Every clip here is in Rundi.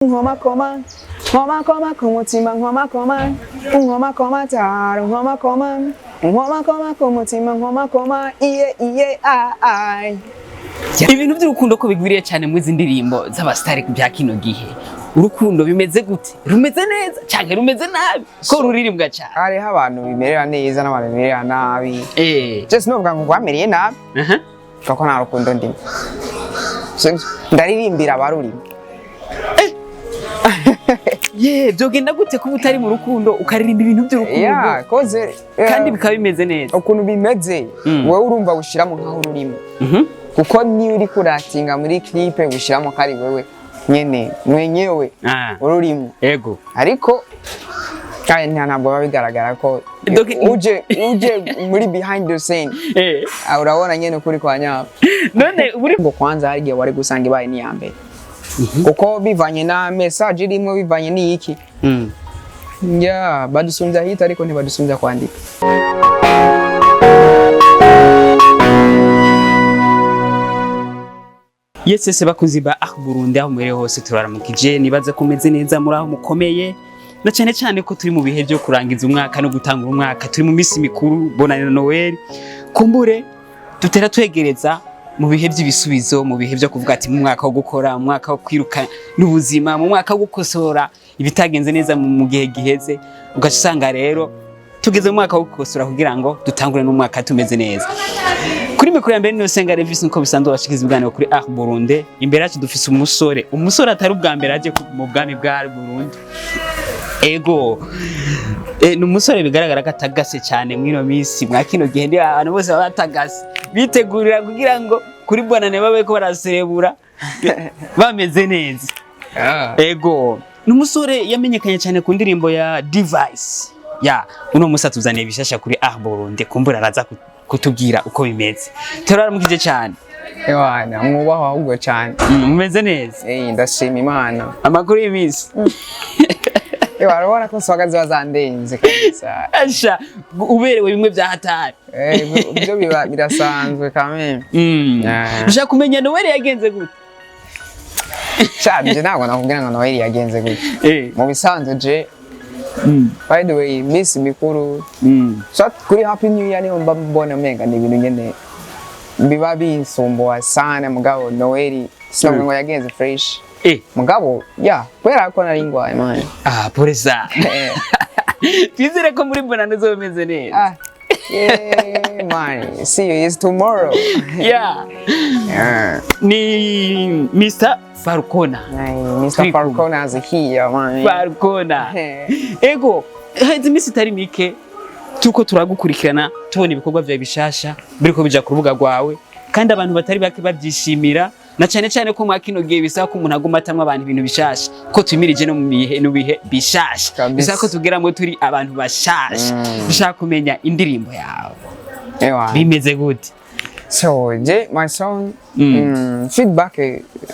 Nkomakoma, nkomakoma ku mutima, nkomakoma, nkomakoma taro, nkomakoma, nkomakoma ku mutima, nkomakoma, iye iye ai. Ibintu by'urukundo ko bigwiriye cyane muri izi ndirimbo z'abasitari bya kino gihe, urukundo bimeze gute? Rumeze neza cyane, rumeze nabi, ko ruririmbwa cyane? Hariho abantu bimerera neza n'abantu bimerera nabi. Je sinovuga ngo rwamereye nabi kuko nta rukundo ndimo. Sivyo? Ndaririmbira abarurimo. Ye, byogenda gute kuba utari mu rukundo ukaririmba ibintu by'urukundo? Yeah, 'cause Kandi bikaba bimeze neza. Ukuntu bimeze, wowe urumva gushiramo nkaho ururimo, kuko niyo uri kuratinga muri clip gushiramo ko ari wewe nyene mwenyewe ururimo. Ariko kandi ntabwo biba bigaragara ko uje muri behind the scene, urabona nyene ukuri kwa nyabo. None uri Ngo kwanza hari igihe wari gusanga ibaye n'iya mbere, kuko bivanye na message irimo, bivanye n'iki. Ya, badusumbya hita ariko ntibadusumbya kwandika. Yes, bakunzi ba Ah Burundi, aho muri hose turaramukije. Nibaza ko meze neza, muri aho mukomeye, na cyane cyane ko turi mu bihe byo kurangiza umwaka no gutangura umwaka. Turi mu minsi mikuru, bonane na Noel. Kumbure dutera twegereza mu bihe by'ibisubizo, mu bihe byo kuvuga ati mu mwaka wo gukora, mu mwaka wo kwiruka n'ubuzima, mu mwaka wo gukosora ibitagenze neza mu gihe giheze. Ugaca usanga rero tugeze mu mwaka wo gukosora kugira ngo dutangure n'umwaka tumeze neza. Kuri mikoro ya mbere niyo Senga Levis, nkuko bisanzwe bashikiza ibiganiro kuri Art Burundi. Imbere yacu dufise umusore atari ubwa mbere aje mu bwami bwa Art Burundi. Ego, ni umusore bigaragara ko atagase cyane mw'ino minsi. Mwa kino gihe ndi abantu bose baba batagase, bitegurira kugira ngo kuri bonane babe ko baraserebura bameze neza. Ego, ni umusore yamenyekanye cyane ku ndirimbo ya Device. Ya, uno musi atuzaniye bishasha kuri Art Burundi. Kumbura araza kutubwira uko bimeze. Turaramukije cyane. Ewana, mwubaho ahubwo cyane. Mumeze neza? Eh, ndashima Imana. Amakuru y'iminsi? Ewa, urabona ko swaga ziba zandenze kabisa. Asha, uberewe bimwe bya hatari. Eh, ibyo biba birasanzwe kameme. Yeah. Ushaka kumenya Noel yagenze gute? Sha, je ntabwo nakubwira ngo Noel yagenze gute. Mu bisanzwe je, by the way, iminsi mikuru, so kuri Happy New Year niho mba mbona umenga ni ibintu nyene biba binsumbuwa sana. Mugabo Noel sinavuga ngo yagenze fresh. Mugabo ya, kubera ko nari ngwaye, man. Ah, pole sana. Twizere ko muri bonane uzoba umeze neza. Ah, yeah man, see you is tomorrow. Yeah. Ni Mr. Falcona. Ay, Mr. Turi kumwe. Falcone is here, man. Falcona. Ego, heze iminsi itari mike tuko turagukurikirana, tubona ibikorwa byawe bishasha biriko bija ku rubuga rwawe, kandi abantu batari bake babyishimira, na cyane cyane ko mwa kino gihe bisaba ko umuntu aguma atamwa abantu ibintu bishasha, ko tumirije no mu bihe no bihe bishasha. Kabisa. Bisaba ko tugeramo turi abantu bashasha. Dushaka kumenya indirimbo yawe Ewa. bimeze gute? So, je, my song, feedback,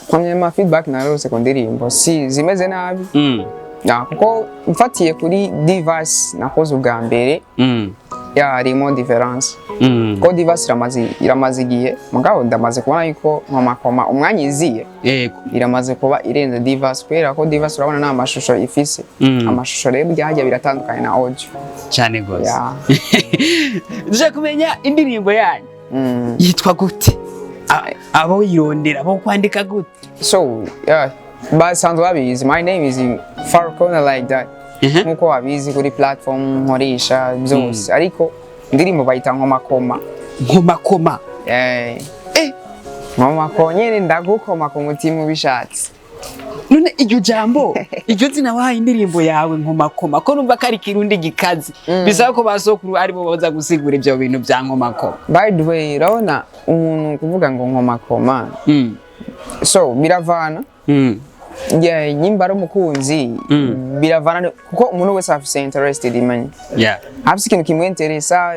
premièrement feedback narose ku ndirimbo si zimeze nabi. Ya, kuko mfatiye kuri device nakoze ubwa mbere, ya, harimo difference. Kuko device iramaze igihe, mugabo ndamaze kubona yuko Nkomakoma umwanya iziye iramaze kuba irenze device, kubera ko device urabona nta mashusho ifise. Amashusho rero byajya biratandukanye na audio. Cyane gose. Ya. Dushaka kumenya indirimbo yanyu yitwa gute? Abo yirondera bo kwandika gute? So, yeah, basanzwe babizi, my name is Falcone like that. Nkuko babizi kuri platform nkoresha byose, ariko indirimbo bayita Nkomakoma. Nkomakoma. Eh, nkomakoma nyene, ndagukoma ku mutima ubishatse. None iryo jambo, iryo zina wahaye indirimbo yawe Nkomakoma, ko numva ko ari Kirundi gikaze, bisaba ko basokuru aribo baza gusigura ibyo bintu bya Nkomakoma? By the way, urabona umuntu kuvuga ngo nkomakoma, so biravana. Yeah, nyimba ari umukunzi, biravana kuko umuntu wese afise interested man, afise ikintu kimwenteresa,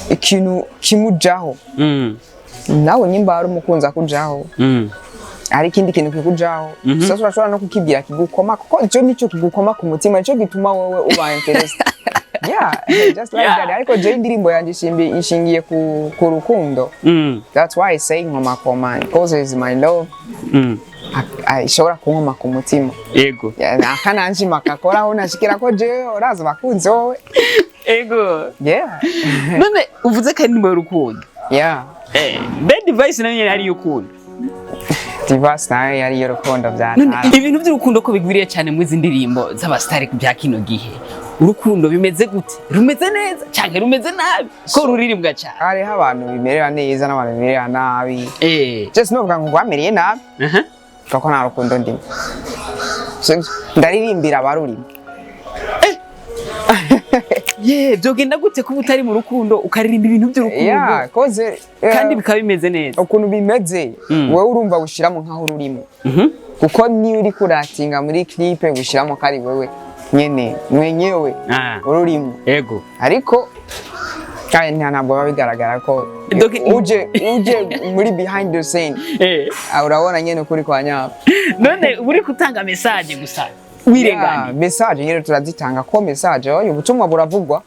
ikintu kimujaho. Nawe nyimba ari umukunzi akujaho, hari ikindi kintu kikujaho. Sasa urashobora no kukibwira kigukoma, kuko ico nico kigukoma ku mutima, nico gituma wowe uba interested. Yeah, just like that. Ariko je indirimbo yanje ishingiye ku rukundo. That's why I say nkomakoma, because it's my love. Ishobora kunkoma ku mutima. Aka nanjima kakoraho nashikira ko jewe uraza abakunzi wowe. Yeah. None uvuze ko ari indirimbo y'urukundo? Yeah. Mbe Device nayo nyene hari y'urukundo? Device nayo yari iy'urukundo bya None ibintu by'urukundo ko bigwiriye cyane muri izi ndirimbo z'abasitari bya kino gihe, urukundo bimeze gute? Rumeze neza canke rumeze nabi ko ruririmbwa cyane? Hariho abantu bimerera neza n'abantu bimerera nabi. Je sinovuga ngo rwamereye nabi kuko nta rukundo ndimo. Sivyo? Ndaririmbira abarurimo. Ye, byogenda gute kuba utari mu rukundo ukaririmba ibintu by'urukundo Yeah, 'cause kandi bikaba bimeze neza? Ukuntu bimeze, wowe urumva gushiramo nkaho ururimo, kuko niyo uri kuratinga muri clip gushiramo ko ari wewe nyene mwenyewe ururimo. Ariko kandi ntabwo biba bigaragara ko uje muri behind the scene, urabona nyene ukuri kwa nyako. None uba uri gutanga message gusa wirenganiye? Yeah, message nyene turazitanga, ko message oyo ubutumwa buravugwa,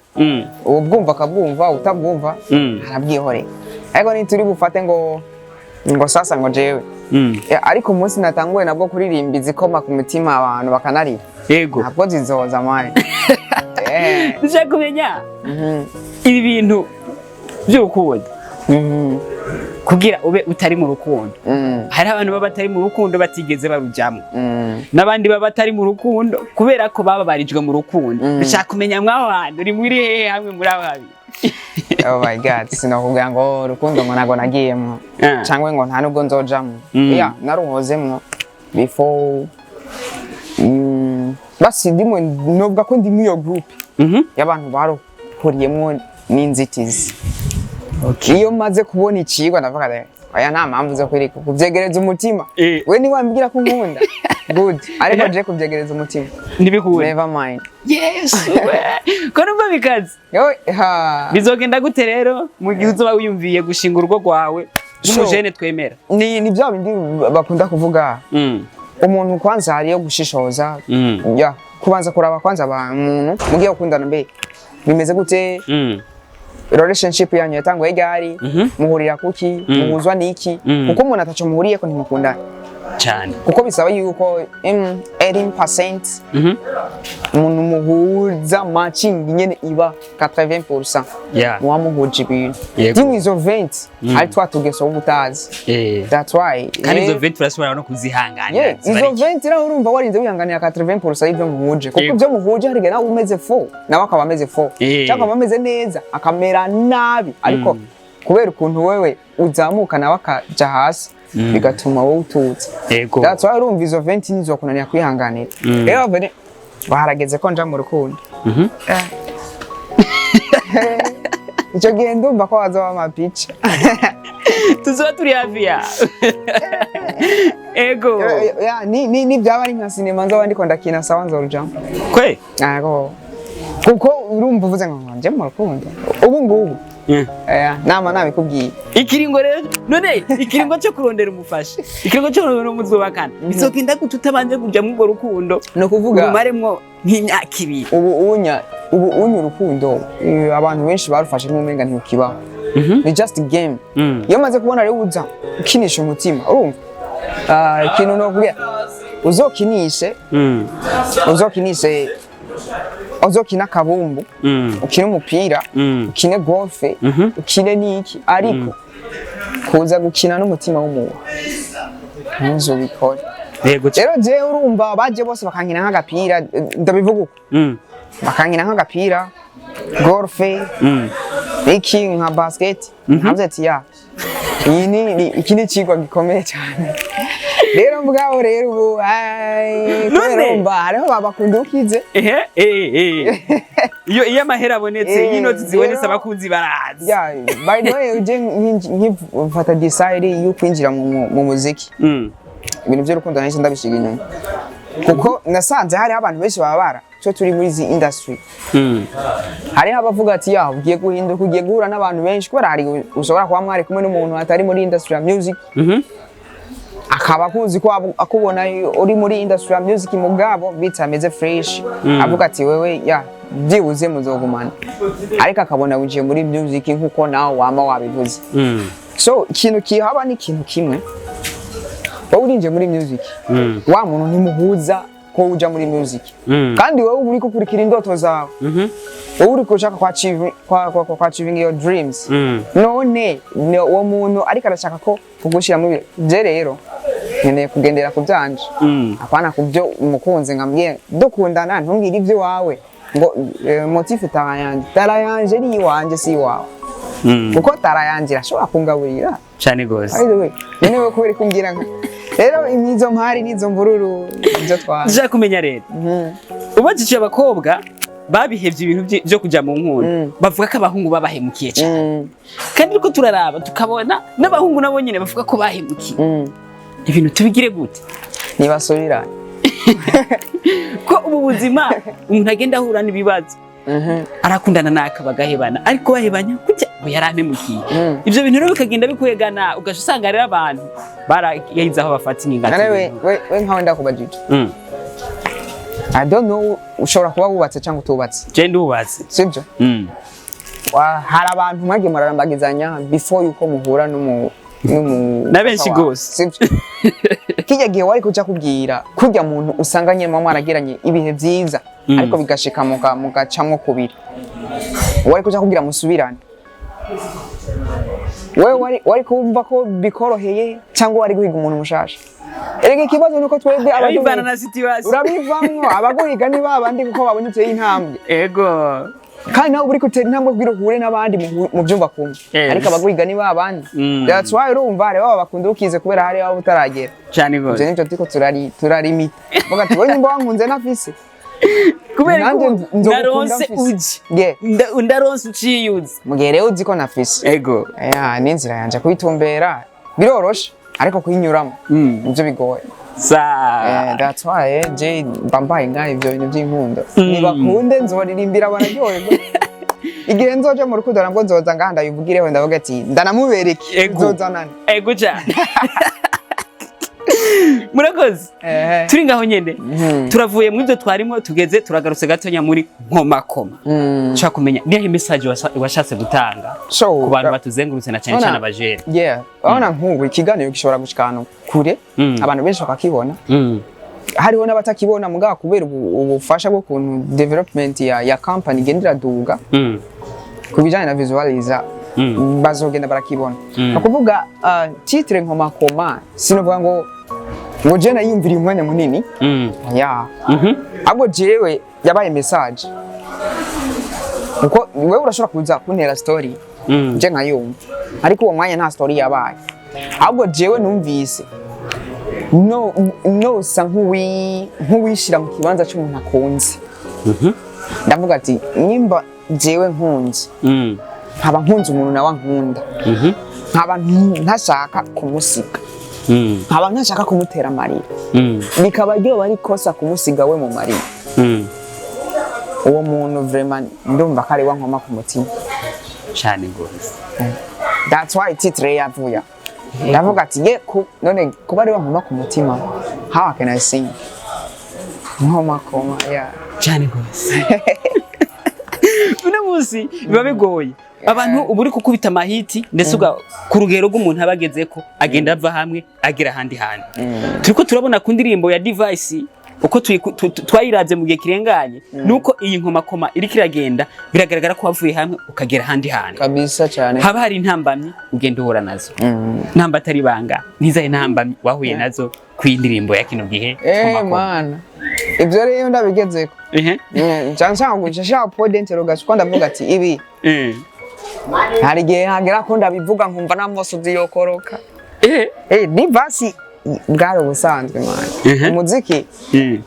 ubwumva akabwumva, utabwumva arabwihorera. Ariko ntituri bufate ngo sasa ngo jewe. Ariko umunsi natanguye nabwo kuririmba izikoma ku mutima abantu bakanarira, ntabwo zizoza mani. Dushaka kumenya ibi bintu by'urukundo, kugira ube utari mu rukundo, hari abantu baba batari mu rukundo batigeze barujyamo, n'abandi baba batari mu rukundo kubera ko bababarijwe mu rukundo. Dushaka kumenya mwaho hantu uri muri hehe hamwe muri aho habiri? Oh my God, sinakubwira ngo urukundo ngo ntago nagiyemo cyangwa ngo nta nubwo nzojamo. Yeah, naruhozemwo before. Basi ndimo novuga ko ndi muri iyo group y'abantu baruhuriyemwo n'inzitizi. Iyo maze kubona ikigwa ndavuga ati oya, nta mpamvu zo kwirika kuvyegereza umutima. We niwambwira ko unkunda, good, ariko je kuvyegereza umutima, Ntibihure. never mind. Yesu we, ko numva bikaze! Yo, ha. Bizogenda gute rero mu gihe uzoba wiyumviye gushinga urugo rwawe nk'umujene twemera? Ni bya bindi bakunda kuvuga, umuntu kwanza hariyo gushishoza, ya kubanza kuraba kwanza umuntu mugiye gukundana, mbe bimeze gute, relationship yanyu yatanguye ryari, muhurira kuki, muhuzwa niki, kuko umuntu ataco muhuriyeko ntimukundana. Kuko bisaba yuko 80% umuntu muhuza, matching nyene iba 80%, muba muhuje ibintu. Dimwe izo 20 ari twa tugeso uba utazi. That's why Kandi izo 20 urashobora no kuzihanganira. Yeah, izo 20 nawe urumva warinze wihanganira 80% y'ibyo muhuje, kuko ibyo muhuje hari igihe nawe umeze fo, nawe akaba ameze fo, cyangwa akaba ameze neza akamera nabi, ariko kubera ukuntu wewe uzamuka nawe akaja hasi, bigatuma wowe utuza. That's why urumva izo 20 nizo kunanira kwihanganira. Rero bene baharageze ko nja mu rukundo. Icyo gihe ndumva ko hazoba amapica. Tuzoba turi hafi yawe, ego. Ya, ni byaba ari nka sinema nzoba ndiko ndakina, sawa, nzorujamo. Kwe? Yego. Kuko urumva uvuze ngo nje mu rukundo ubu ngubu. Nama nabikubwiye. Ikiringo rero, none ikiringo cyo kurondera umufasha, ikiringo cyo kurondera umuzubakana, bizogenda gute utabanje kuja muri urwo rukundo? Ni ukuvuga urumaremwo nk'imyaka 2. Ubu unya urukundo, abantu benshi barufashe nk'umenga ntirukibaho, ni just game. Iyo maze kubona rero uza ukinisha umutima, urumva, ikintu nokubwira, uzokinishe, uzokinishe, uzokina akabumbu, ukine umupira, ukine golf, ukine niki, ariko kuza gukina n'umutima w'umuntu ntuzubikore. Rero jewe urumva baje bose bakankina nk'agapira, ndabivuga uko, bakankina nk'agapira, golf, iki nka basket, nkavuze ati ya iyi iki ni ikigwa gikomeye cyane. Rero mugabo rero ubu ai, kubera urumva hariho babakunda ukize. Ehe, eh eh iyo amahera abonetse, iyo inoti zibonetse, abakunzi baraza. Yeah, by the way, uje nkifata decide yo kwinjira mu muziki, ibintu by'urukundo nahise ndabishiga inyuma, kuko nasanze hariho abantu benshi bababara cyo turi muri izi industry. Hariho abavuga ati ya ugiye guhinduka, ugiye guhura n'abantu benshi, kubera hari ushobora kuba mwari kumwe n'umuntu atari muri industry ya music, akaba akuzi ko akubona uri muri industry ya music, mugabo bitameze fresh, avuga ati wewe ya byibuze muzogumana, ariko akabona winjiye muri music nkuko nawe wama wabivuze. So ikintu kihaba ni ikintu kimwe. Wowe urinjiye muri music, wa muntu ntimuhuza ko uja muri music, kandi wowe uriko ukurikira indoto zawe, wowe uriko ushaka kwa achieve kwa achieving your dreams. None uwo muntu ariko arashaka ko kugushira muri je. Rero nkeneye kugendera ku byanje, apana ku byo umukunzi. Nkambwiye dukundana, ntumbwire ibyo iwawe ngo motif talent yanje, talent yanje ni iwanje, si iwawe, kuko talent yanje irashobora kungaburira. Cyane gose. By the way, none we kubera kumbwira nka rero imizo mpari n'izo mvururu ibyo twa Ndashaka kumenya rero, ubajije abakobwa babihevye ibintu vyo kuja mu nkundo, bavuga ko abahungu babahemukiye cyane, kandi ariko turaraba tukabona n'abahungu nabo nyene bavuga ko bahemukiye. Ibintu tubigire gute? Nibasubirane. Ko ubu buzima umuntu agenda ahura n'ibibazo, arakundana n'aka bagahebana, ariko bahebanya kujya ngo yarampemukiye. Ivyo bintu rero bikagenda bikwegana, ugaca usanga rero abantu baragize aho bafata ingingo ati None we nkawe ndakubajije, I don't know, ushobora kuba wubatse cyangwa utubatse. Je ndubatse. Sibyo? Mm. Hari abantu mwagiye murarambagizanya before yuko muhura n'umu Na benshi wawe, gose. sibyo? Kijya gihe wari kuja kubwira kurya muntu usanga nyine muba mwaragiranye ibihe byiza, ariko bigashika mugacamwo kubiri, wari kuja kubwira musubirane, wewe wari kumva ko bikoroheye cyangwa wari guhiga umuntu mushasha? Erega ikibazo nuko twebwe Urabivana na situation. Urabivamwo. Abaguhiga ni babandi kuko babonye uteye intambwe, kandi nawe uri gutera intambwe kugira uhure n'abandi mu byumva kumwe, ariko abaguhiga ni babandi. That's why urumva hari baba bakunda ukize kubera hari waba utaragera. Cyane Ivyo gose. nivyo turiko turarimita, vuga ati wowe nimba wankunze nafise, Kubera nanjye ko nzogukunda naronse mfise. uje. Yeah. Ndaronse uciyuze. Mu gihe rero uzi ko nafise, ya n'inzira yanje kuyitumbera biroroshe, ariko kuyinyuramo nivyo bigoye. Sa. That's why je mba mbaye ngaho ivyo bintu by'inkundo, nibakunde nzobaririmbira bararyoherwa. Igihe nzoja mu rukundo nabwo nzoza ngaha ndabivugireho, ndavuga ati ndanamubereke. Nzozanana. Ego cyane, murakoze. Turi ngaho nyene, turavuye mu ibyo twarimo tugeze, turagarutse gatonya muri Nkomakoma. Nshaka kumenya niyahe message washatse gutanga So, ku bantu batuzengurutse, na cyane cyane abajene. Yeah, urabona nk'ubu ikiganiro gishobora gushika ahantu kure, abantu benshi bakakibona, hariho n'abatakibona, mugabo kubera ubufasha bw'ukuntu development ya company igenda iraduga ku bijyanye na visualizer, bazogenda barakibona. Ni ukuvuga titre Nkomakoma, sinovuga ngo je nayiyumviriye umwanya munini, ya, ahubwo jewe yabaye message, kuko wewe urashobora kuza kuntera story, je nkayumva, ariko uwo mwanya nta story yabaye. Ahubwo jewe numvise no nosa nk'uwishira mu kibanza cy'umuntu akunze. Ndavuga ati nimba jewe nkunze, nkaba nkunze umuntu nawe ankunda, nkaba ntashaka kumusiga, nkaba ntashaka kumutera amarira, bikaba ryoba ari ikosa kumusiga we mu marira, uwo muntu vraiment ndumva ko ari wa nkoma ku mutima. Cyane gose. That's why titre yavuye. Ndavuga ati ye ku, none kuba ari wa nkoma ku mutima, how can I sing nkoma koma? Yeah. Cyane gose. Uno munsi biba bigoye, abantu uba uri gukubita amahiti, ndetse ku rugero rw'umuntu aba agezeko, agenda ava hamwe agera ahandi hantu. Turiko turabona ku ndirimbo ya Device uko twayiravye mu gihe kirenganye, nuko iyi Nkomakoma iriko iragenda, biragaragara ko wavuye hamwe ukagera ahandi hantu. Kabisa cyane. Haba hari intambamyi ugenda uhura nazo. Ntamba atari ibanga, ntizahe ntambamyi wahuye nazo ku indirimbo ya kino gihe, Nkomakoma? Mana, ivyo rero ndabigezeko. Nca nshaka guca nshaka point d'interrogation, ko ndavuga ati ibi hari igihe hagera ko ndabivuga nkumva n'amosozi yokoroka. Ni basi bwari ubusanzwe, man. Umuziki,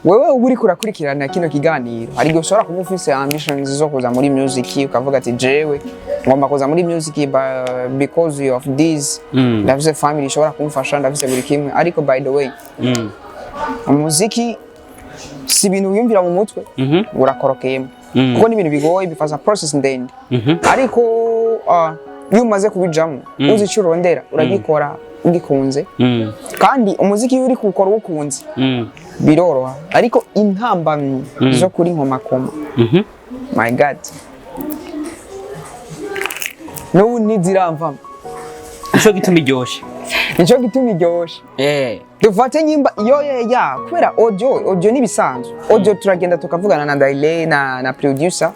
wewe uba uriko urakurikirana kino kiganiro, hari igihe ushobora kuba ufise ambitions zo kuza muri music, ukavuga ati jewe ngomba kuza muri music because of this, ndafise family ishobora kumfasha, ndafise buri kimwe. Ariko by the way, umuziki si ibintu wiyumvira mu mutwe urakorokeyemo, kuko ni ibintu bigoye, bifasha process ndende. Ariko iyo umaze kubijamo, uzi icyo urondera, uragikora ugikunze. Kandi umuziki iyo uri kuwukora uwukunze, biroroha. Ariko intambamyi zo kuri Nkomakoma, my God, n'ubu ntiziramvamo. Nico gituma iryoshe. Nico gituma iryoshe. Dufate nyimba yo ya kubera audio nibisanzwe, audio turagenda tukavugana na Daile na producer,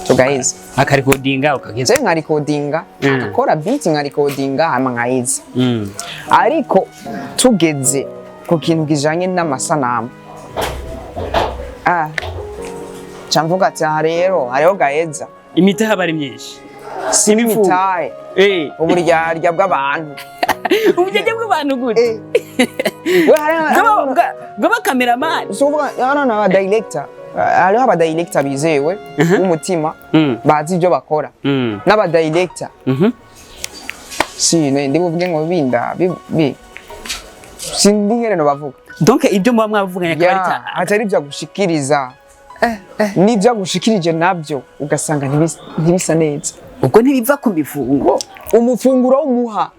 tugaheza. Akarecordinga ukageza. Je nkarecordinga, agakora beat, nkarecordinga, hama nkaheza. Ariko tugeze ku kintu kijanye n'amasanamu, ca mvuga ati aha rero hariho gaheza. Imitahe aba ari myinshi. Si imitahe, uburyarya bw'abantu. Uburyarya bw'abantu gute? We hari Bw'abakameramani? Si ukuvuga hano ni aba director, hariho aba director bizewe b'umutima, bazi ibyo bakora, n'aba director si ndi buvuge ngo binda sindi ngene no bavuga. Donc ibyo muba mwavuganye akaba ari Ya, atari ibyo agushikiriza n'ibyo agushikirije nabyo ugasanga ntibisa neza. Ubwo ntibiva ku mifungo? Umufunguro umuha,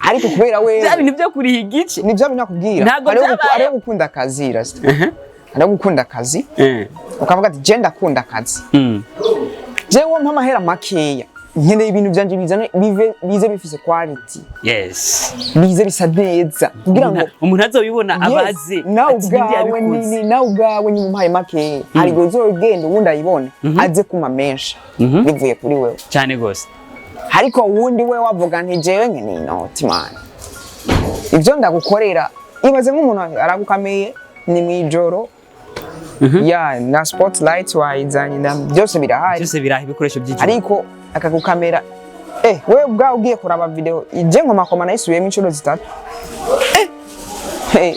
ariko kubera wewe Bya bintu byo kuriha igice. Nibyo binakubwira. Ntabwo Hariho byabaye. Hariho gukunda akazi, rasta, hariho gukunda akazi ukavuga ati je ndakunda akazi, jewe mpa amahera makeya, nkeneye ibintu byanje bizane bive bize bifise quality, bize bisa neza kugira ngo Umuntu azobibona Yes, abaze nawe ati ninde ubwawe yabikoze. Nawe ubwawe nyuma umpaye makeya, hari igihe uzogenda uwundi ayibona aze kuma menshi bivuye kuri wewe. Cyane gose. Ariko uwundi we wavuga nti jewe nkeneye inoti man, ibyo ndagukorera. Ibaze nk'umuntu aragukameye ni mw'ijoro ya na spotlight wayizanye na byose birahari. Byose biraha, ibikoresho by'ijoro. Ariko akagukamera, wewe ubwawe ugiye kuraba video ije Nkomakoma nayisubiyemo inshuro zitatu, hey.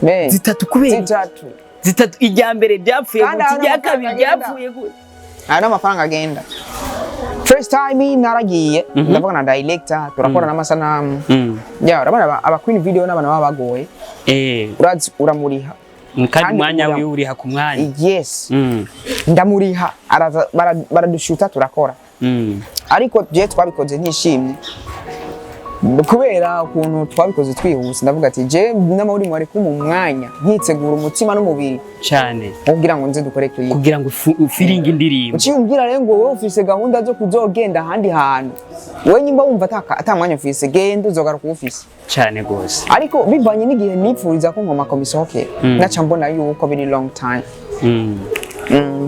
Man, Zitatu kubera iki? Zitatu. Zitatu? Irya mbere byapfuye Kandi gute? hari Irya n'amafaranga kabiri agenda. byapfuye gute? Aya ni amafaranga agenda. First time naragiye ndavuga na director, turakora n'amasanamu. Ya, urabona aba queen video n'abantu baba bagoye. Urazi uramuriha. Kandi Kandi umwanya wiwe uriha ku mwanya. Yes. Ndamuriha, araza, baradushuta, turakora. Ariko je twabikoze ntishimye kubera ukuntu twabikoze twihuse. Ndavuga ati je n'amahuri mwari kumpa umwanya nkitegura umutima n'umubiri Cyane. kugira ngo nze dukore clip. Kugira ngo ufiringe indirimbo. Uciye umbwira rero ngo wowe ufise gahunda zo kuzogenda ahandi hantu, wowe nyimba wumva ata mwanya ufise, genda uzogaruka uwufise. Cyane gose. Ariko bivanye n'igihe nipfuriza ko Nkomakoma isohokera, naca mbona yuko biri long time.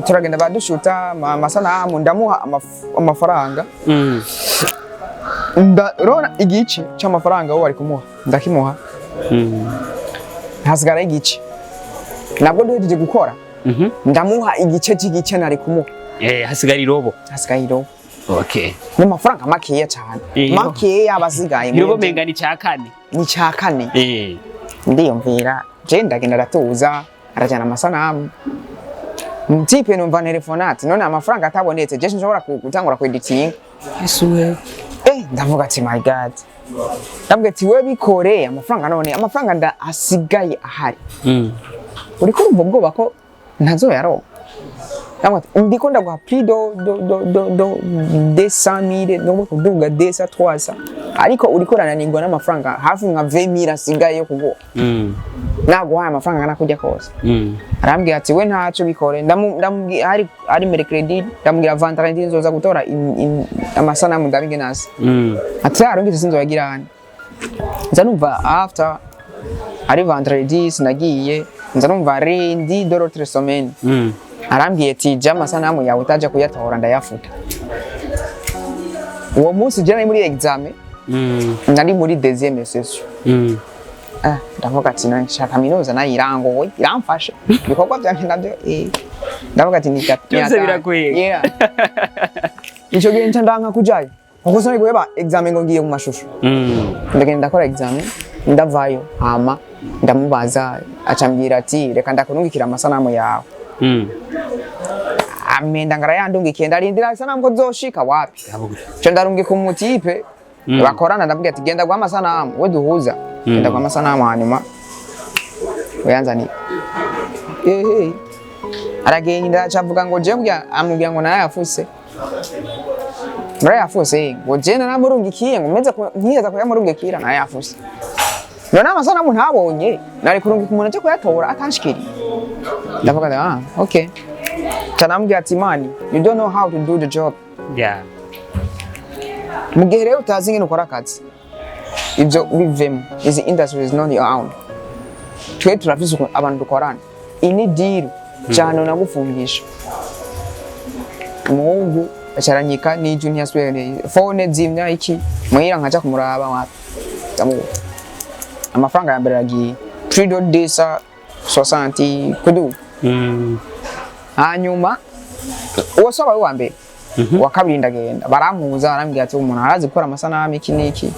Turagenda badushuta amasanamu, ndamuha amafaranga. Urabona igice c'amafaranga wowe wari kumuha ndakimuha, hasigara igice. Nabwo duhejeje gukora, ndamuha igice cy'igice nari kumuha. Hasigara irobo. Hasigaye irobo. Ni amafaranga makeya cyane, makeya aba asigaye. Irobo menga ni cya kane. Ni cya kane. Ndiyumvira je ndagenda, aratuza, arajyana amasanamu. Mtipe numva telefonati none amafaranga atabonetse, je sinshobora gutangura kweditinga. Yesu we! Ndavuga ati my God, ndavuga ati we bikore amafaranga, none amafaranga nda asigaye ahari, uriko urumva ubwoba ko ntazoyaronka. Ndavuga ati ndiko ndaguha plus de 200 000, no kuduga 200 300, ariko uriko urananirwa n'amafaranga hafi nka 20 000 asigaye yo kuguha. Naguhaye amafaranga angana kurya kose. Arambwira ati we ntaco bikore. Ndamubwira hari mercredi, ndamubwira vendredi nzoza gutora amasanamu ndabige nasi. Ati arungitse sinzoyagira hano. Nza numva after ari vendredi sinagiye, nza numva lundi de l'autre semaine arambwiye ati je amasanamu yawe utaja kuyatora ndayafuta. Uwo munsi je nari muri examen, nari muri deuxième session. Ndavuga ati nshaka kaminuza nayo irangoye, iramfasha ibikorwa byanje nabyo. Ndavuga ati Byose birakwega. Yeah. Ico gihe nca ndanka kujayo kuko sinari guheba examen ngo ngiye mu mashusho. Ndagenda ndakora examen, ndavayo, hama ndamubaza, acambwira ati reka ndakurungikira amasanamu yawe. Amenda ngarayandungikiye, ndarindira isanamu ko zoshika, wapi. Nca ndarungika umutipe bakorana, ndabwira ati genda guha amasanamu, we duhuza, genda guha amasanamu hanyuma uyanzaniye. Ehe, aragenda, aca avuga ngo je mbwira, amubwira ngo narayafuse, narayafuse, ngo je naramurungikiye, ngo meze nkiheza kuyamurungikira narayafuse. None amasanamu ntabonye, nari kurungika umuntu aje kuyatora atanshikiriye? Ndavuga ati ah, okay. Ca namubwira ati man, you don't know how to do the job. Mu gihe rero utazi ingene ukora akazi. Ibyo bivemo. Izi industry is not your own. Twe turafise ukuntu abantu dukorana, iyi ni deal cyane. Nagufungisha umuhungu acaranyika n'ijwi, ntiyasubire, phone zimya iki, muhira nkaja kumuraba, wapi, ndamubura. Amafaranga ya mbere aragiye, plus de 260 kuduga. Hanyuma uwo si wabaye uwa mbere. Uwa kabiri, ndagenda, barampuza, barambwira ati umuntu arazi gukora amasanamu, iki n'iki.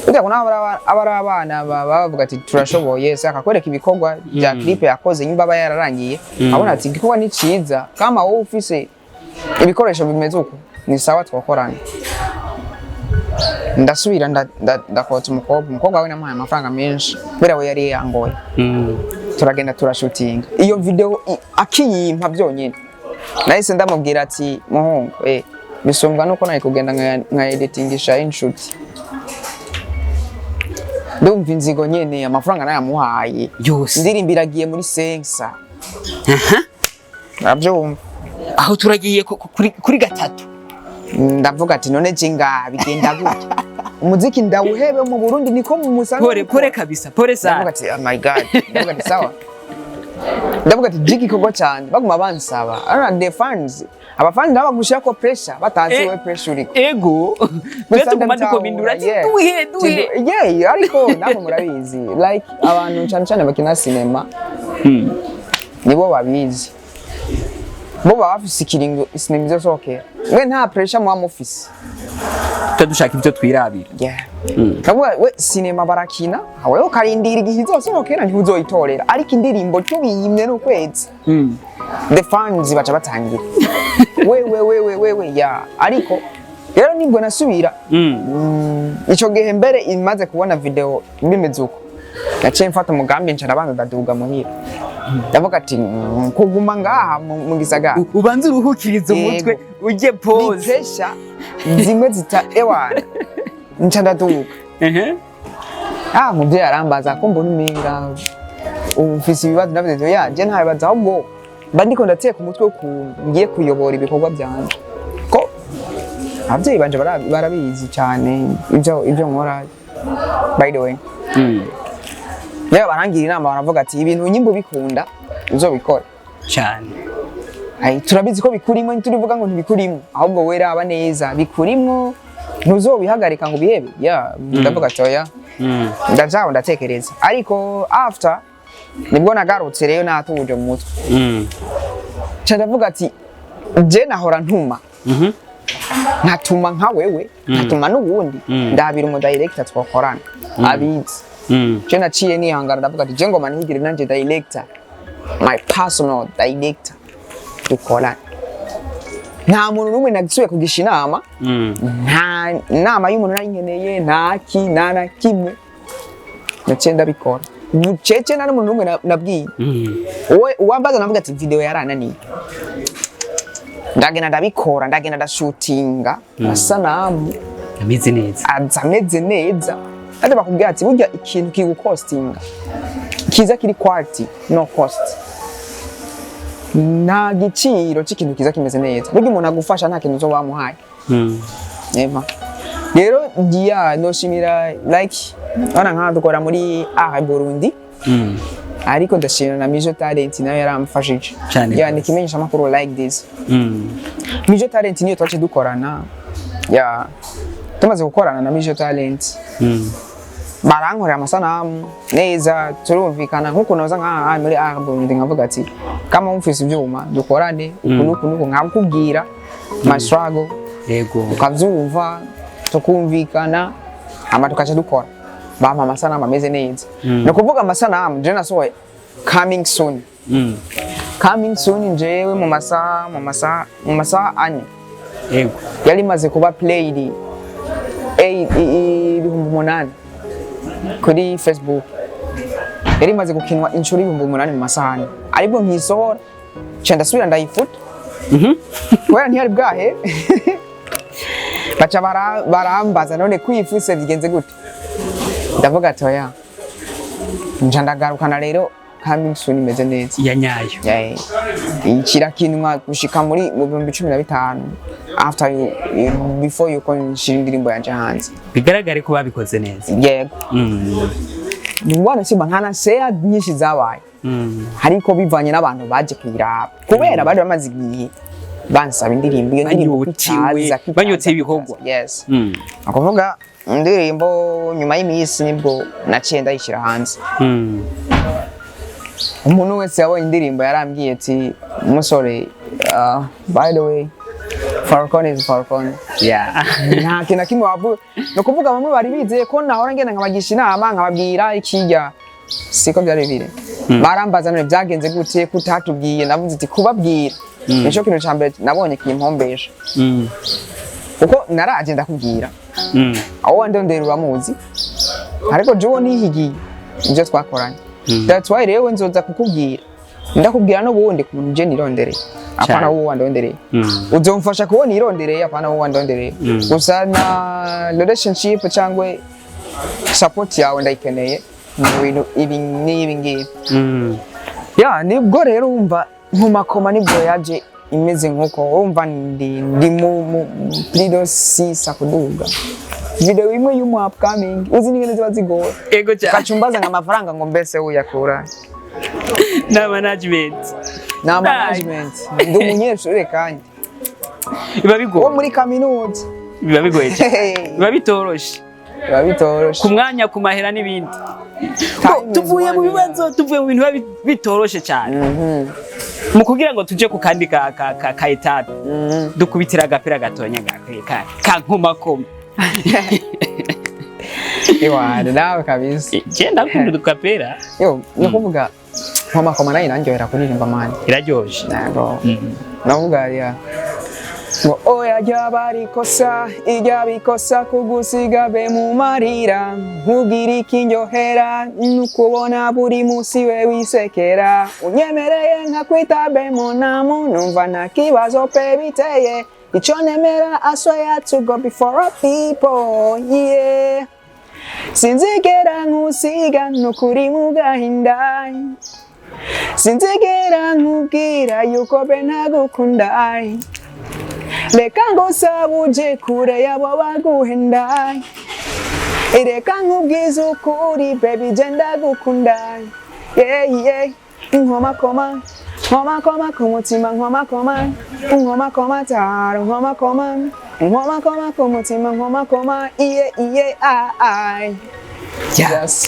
Burya ngo naho aba ari abana, baba bavuga ati turashoboye se, akakwereka ibikorwa bya clip yakoze, nyimba aba yararangiye, abona ati igikorwa ni ciza, kama wowe ufise ibikoresho bimeze uko, ni sawa, twakorana. Ndasubira ndakotsa umukobwa. Umukobwa we namuhaye amafaranga menshi kubera we yari yangoye. Turagenda, turashutinga iyo video. Akiyimpa byonyine, nahise ndamubwira ati muhungu, bisumbwa nuko nari kugenda nka editingisha inshuti. Ndumva inzigo nyene, amafaranga nayamuhaye. Yose. Indirimbo iragiye muri sensa, urabyumva? Aho turagiye kuri gatatu. Ndavuga ati none je ngaha bigenda gute? Umuziki ndawuhebe mu Burundi, niko mu musanzu. Pole pole kabisa, pole Ndavuga sana. ati oh my God. Ndavuga ati sawa, ndavuga ati jiki igikorwa cyane baguma bansaba. Arana the fans, abafans nabo bagushirako pressure batazi we pressure uriko. Ego, twe Gusa tuguma ndabitahura, dukomindura ati duhe, duhe. Yeah, ariko namwe murabizi, like abantu cyane cyane bakina sinema nibo babizi, bo baba bafise ikiringo sinema izosohokera. Mwe nta pressure muba mufise. Twe dushaka ibyo twirabira. Yeah. Kavuga we sinema barakina, wewe ukarindira igihe izosohokera, ntiuzoyitorera. Ariko indirimbo tubiyimye n'ukwezi, the fans baca batangira wewe wewe wewe ya. Ariko rero nibwo nasubira. Ico gihe mbere imaze kubona video bimeze uko, naciye mfata umugambi, nca ndabanza ndaduga muhira. Ndavuga ati kuguma ngaha mu gisagara, Ubanze uruhukirize umutwe. Yego. Ujye ni pause. pressure zimwe zita ewana. Nca ndaduga. Ah, muvyeyi arambaza ko mbona umenga ufise ibibazo. Ndavuze nti ya, je nta bibazo, ahubwo mba ndiko ndateka umutwe ukuntu ngiye kuyobora ibikorwa byanje, ko abavyeyi banje barabizi cyane ibyo nkora. By the way, yewe, barangira inama, baravuga ati ibintu nyimba ubikunda uzobikora. Cyane. Ai, turabizi ko bikurimo, ntiturivuga ngo ntibikurimo, ahubwo we raba neza, bikurimwo, ntuzobihagarika ngo ubihebe. Ya, ndavuga ati oya. Ndajaho ndatekereza, ariko after nibwo nagarutse rero natuje mu mutwe. Nca ndavuga ati je nahora ntuma, nkatuma nka wewe, nkatuma n'uwundi, ndabira umu director twakorana abizi. Je naciye nihangana, ndavuga ati je ngoma nihigire nanje director, my personal director dukorana. Nta muntu n'umwe nagisubiye kugisha inama. Nta nama y'umuntu nari nkeneye, nta ki, nta na kimwe. Naciye ndabikora bucece, nta n'umuntu n'umwe nabwiye. Wowe uwambaza, navuga ati video yarananiye. Ndagenda ndabikora, ndagenda ndashutinga amasanamu. Ameze neza. Aza ameze neza. Kandi bakubwira ati burya ikintu kigukostinga kiza kiri quality, no cost. Nta giciro cy'ikintu kiza kimeze neza. Burya umuntu agufasha nta kintu uzoba wamuhaye. Eva rero ya, noshimira, like bana nka dukora muri Art Burundi, ariko ndashimira na Mijo Talent, nayo yaramfashije. Cyane Ya, ni rwose. ikimenyesha makuru like this. Mijo Talent niyo twaciye dukorana. Ya, tumaze gukorana na Mijo Talent, barankorera amasanamu neza, turumvikana nkuko noza nka muri Art Burundi, nkavuga ati kama mufise ivyuma dukorane uku nuku nuku, nkakubwira my struggle, ukavyumva, tukumvikana, hama tukaca dukora, bampa amasanamu ameze neza. Ni ukuvuga amasanamu je nasohoye coming soon. Coming soon, jewe mu masaha 4 yari imaze kuba played 8,000 kuri Facebook. Yari imaze gukinwa inshuro 8,000 mu masaha 4. Aribwo nkisohora, nca ndasubira ndayifuta kubera ntiyari bwahe. Baca barambaza none kwifuse bigenze gute? Ndavuga ati oya. Nca ndagarukana rero coming soon imeze neza. Ya nyayo. Yeah. Kirakinwa gushika muri mu 15,000. After you, before yuko nshira indirimbo yanje hanze. Bigaragare ko babikoze neza. Yego. Wanashima nta na share nyinshi zabaye, ariko bivanye n'abantu baje kuyiraba, kubera bari bamaze igihe bansaba indirimbo, iyo ndirimbo Banyotewe, kwitaza, kwitaza, banyotewe ibikorwa. kwitaza. Yes. Akuvuga indirimbo nyuma y'iminsi nibwo naciye ndayishyira hanze. Umuntu wese yabonye indirimbo yarambwiye ati: "Umusore, by the way, Falcon is Falcon." Nta kintu na kimwe wavuga. Ni ukuvuga bamwe bari bizeye ko nahora ngenda nkabagisha inama, nkababwira ikijya, siko byari biri. Barambaza: "None byagenze gute kutatubwiye?" Navuze ati: "Kubabwira nico kintu ca mbere nabonye kimpombesha, kuko naraje ndakubwira, aho wandondera uramuzi, ariko jewe nihigiye ibyo twakoranye. That's why rero nzoza kukubwira, ndakubwira n'ubundi ku je nirondereye, apana Cyane. wowe wandondereye. Uzomfasha kubona irondereye, apana wowe wandondereye." Gusa na relationship cyangwa support yawe ndayikeneye mu bintu ibi n'ibi ngibi. Ya, nibwo rero wumva Nkomakoma nibwo yaje imeze nkuko wumva ndi mu plus de six kuduga video imwe y'umu upcoming, uzi n'ingene ziba zigoye. Ego cyane. Ukacumbaza ngo amafaranga, ngo mbese uyakura? Na management. Na management, ndi umunyeshuri kandi biba wo bigoye. muri kaminuza. Biba bigoye cyane, biba bitoroshe. Biba bitoroshe. Ku mwanya, ku mahera n'ibindi. Time is Tuvuye mu money. bibazo, tuvuye mu bintu biba bitoroshe cyane. Mu kugira ngo tuje ku kandi ka étape, dukubitira agapira gatonya ka Nkomakoma. Iwana nawe kabisa. Genda ndakunda udukapera. Yo, ni ukuvuga Nkomakoma nayo inandyohera kuririmba, man. Iraryoshe. Ntabwo navuga ya ngo oya, ryaba ari ikosa, irya ikosa kugusiga be mu marira, nkubwira ikindyohera nukubona buri munsi we wisekera, unyemereye nkakwita be monamu, numva nta kibazo pe biteye icyo nemera. I swear to God before all people, yeah, sinzigera nkusiga nukuri mu gahinda, sinzigera nkubwira yuko be ntagukunda. Reka ngusaba uje kure yabo baguhenda, reka nkubwize ukuri, baby, je ndagukunda, yeah. Nkomakoma, nkomakoma ku mutima, nkomakoma, nkomakoma taro, nkomakoma, nkomakoma ku mutima, nkomakoma, iye iye ai. Yes.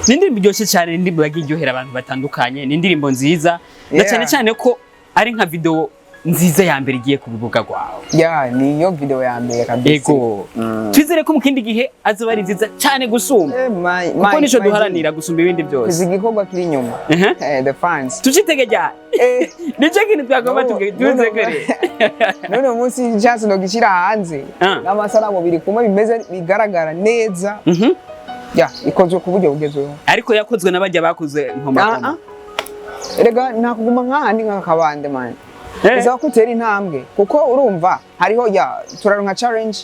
Ni indirimbo iryoshye cyane, ni indirimbo yagiye iryohera abantu batandukanye, ni indirimbo nziza na cyane cyane ko ari nka video nziza ya mbere igiye ku rubuga rwawe. Yeah, niyo video ya mbere kabisa. Ego, twizere ko mu kindi gihe azoba ari nziza cyane gusumba, kuko nico duharanira gusumba ibindi byose. Kuzi igikorwa kiri inyuma. The fans. Tucitege ryari? Nicyo kintu twagomba tubitegere. None munsi chance no gishyira hanze n'amasanamu biri kumwe, bimeze bigaragara neza. Ya, ikozwe ku buryo bugezweho. Ariko yakozwe n'abajya bakoze Nkomakoma. Erega nta kuguma nk'ahandi nk'akabande, man. Bisaba ko utera intambwe, kuko urumva hariho ya turaronka challenge,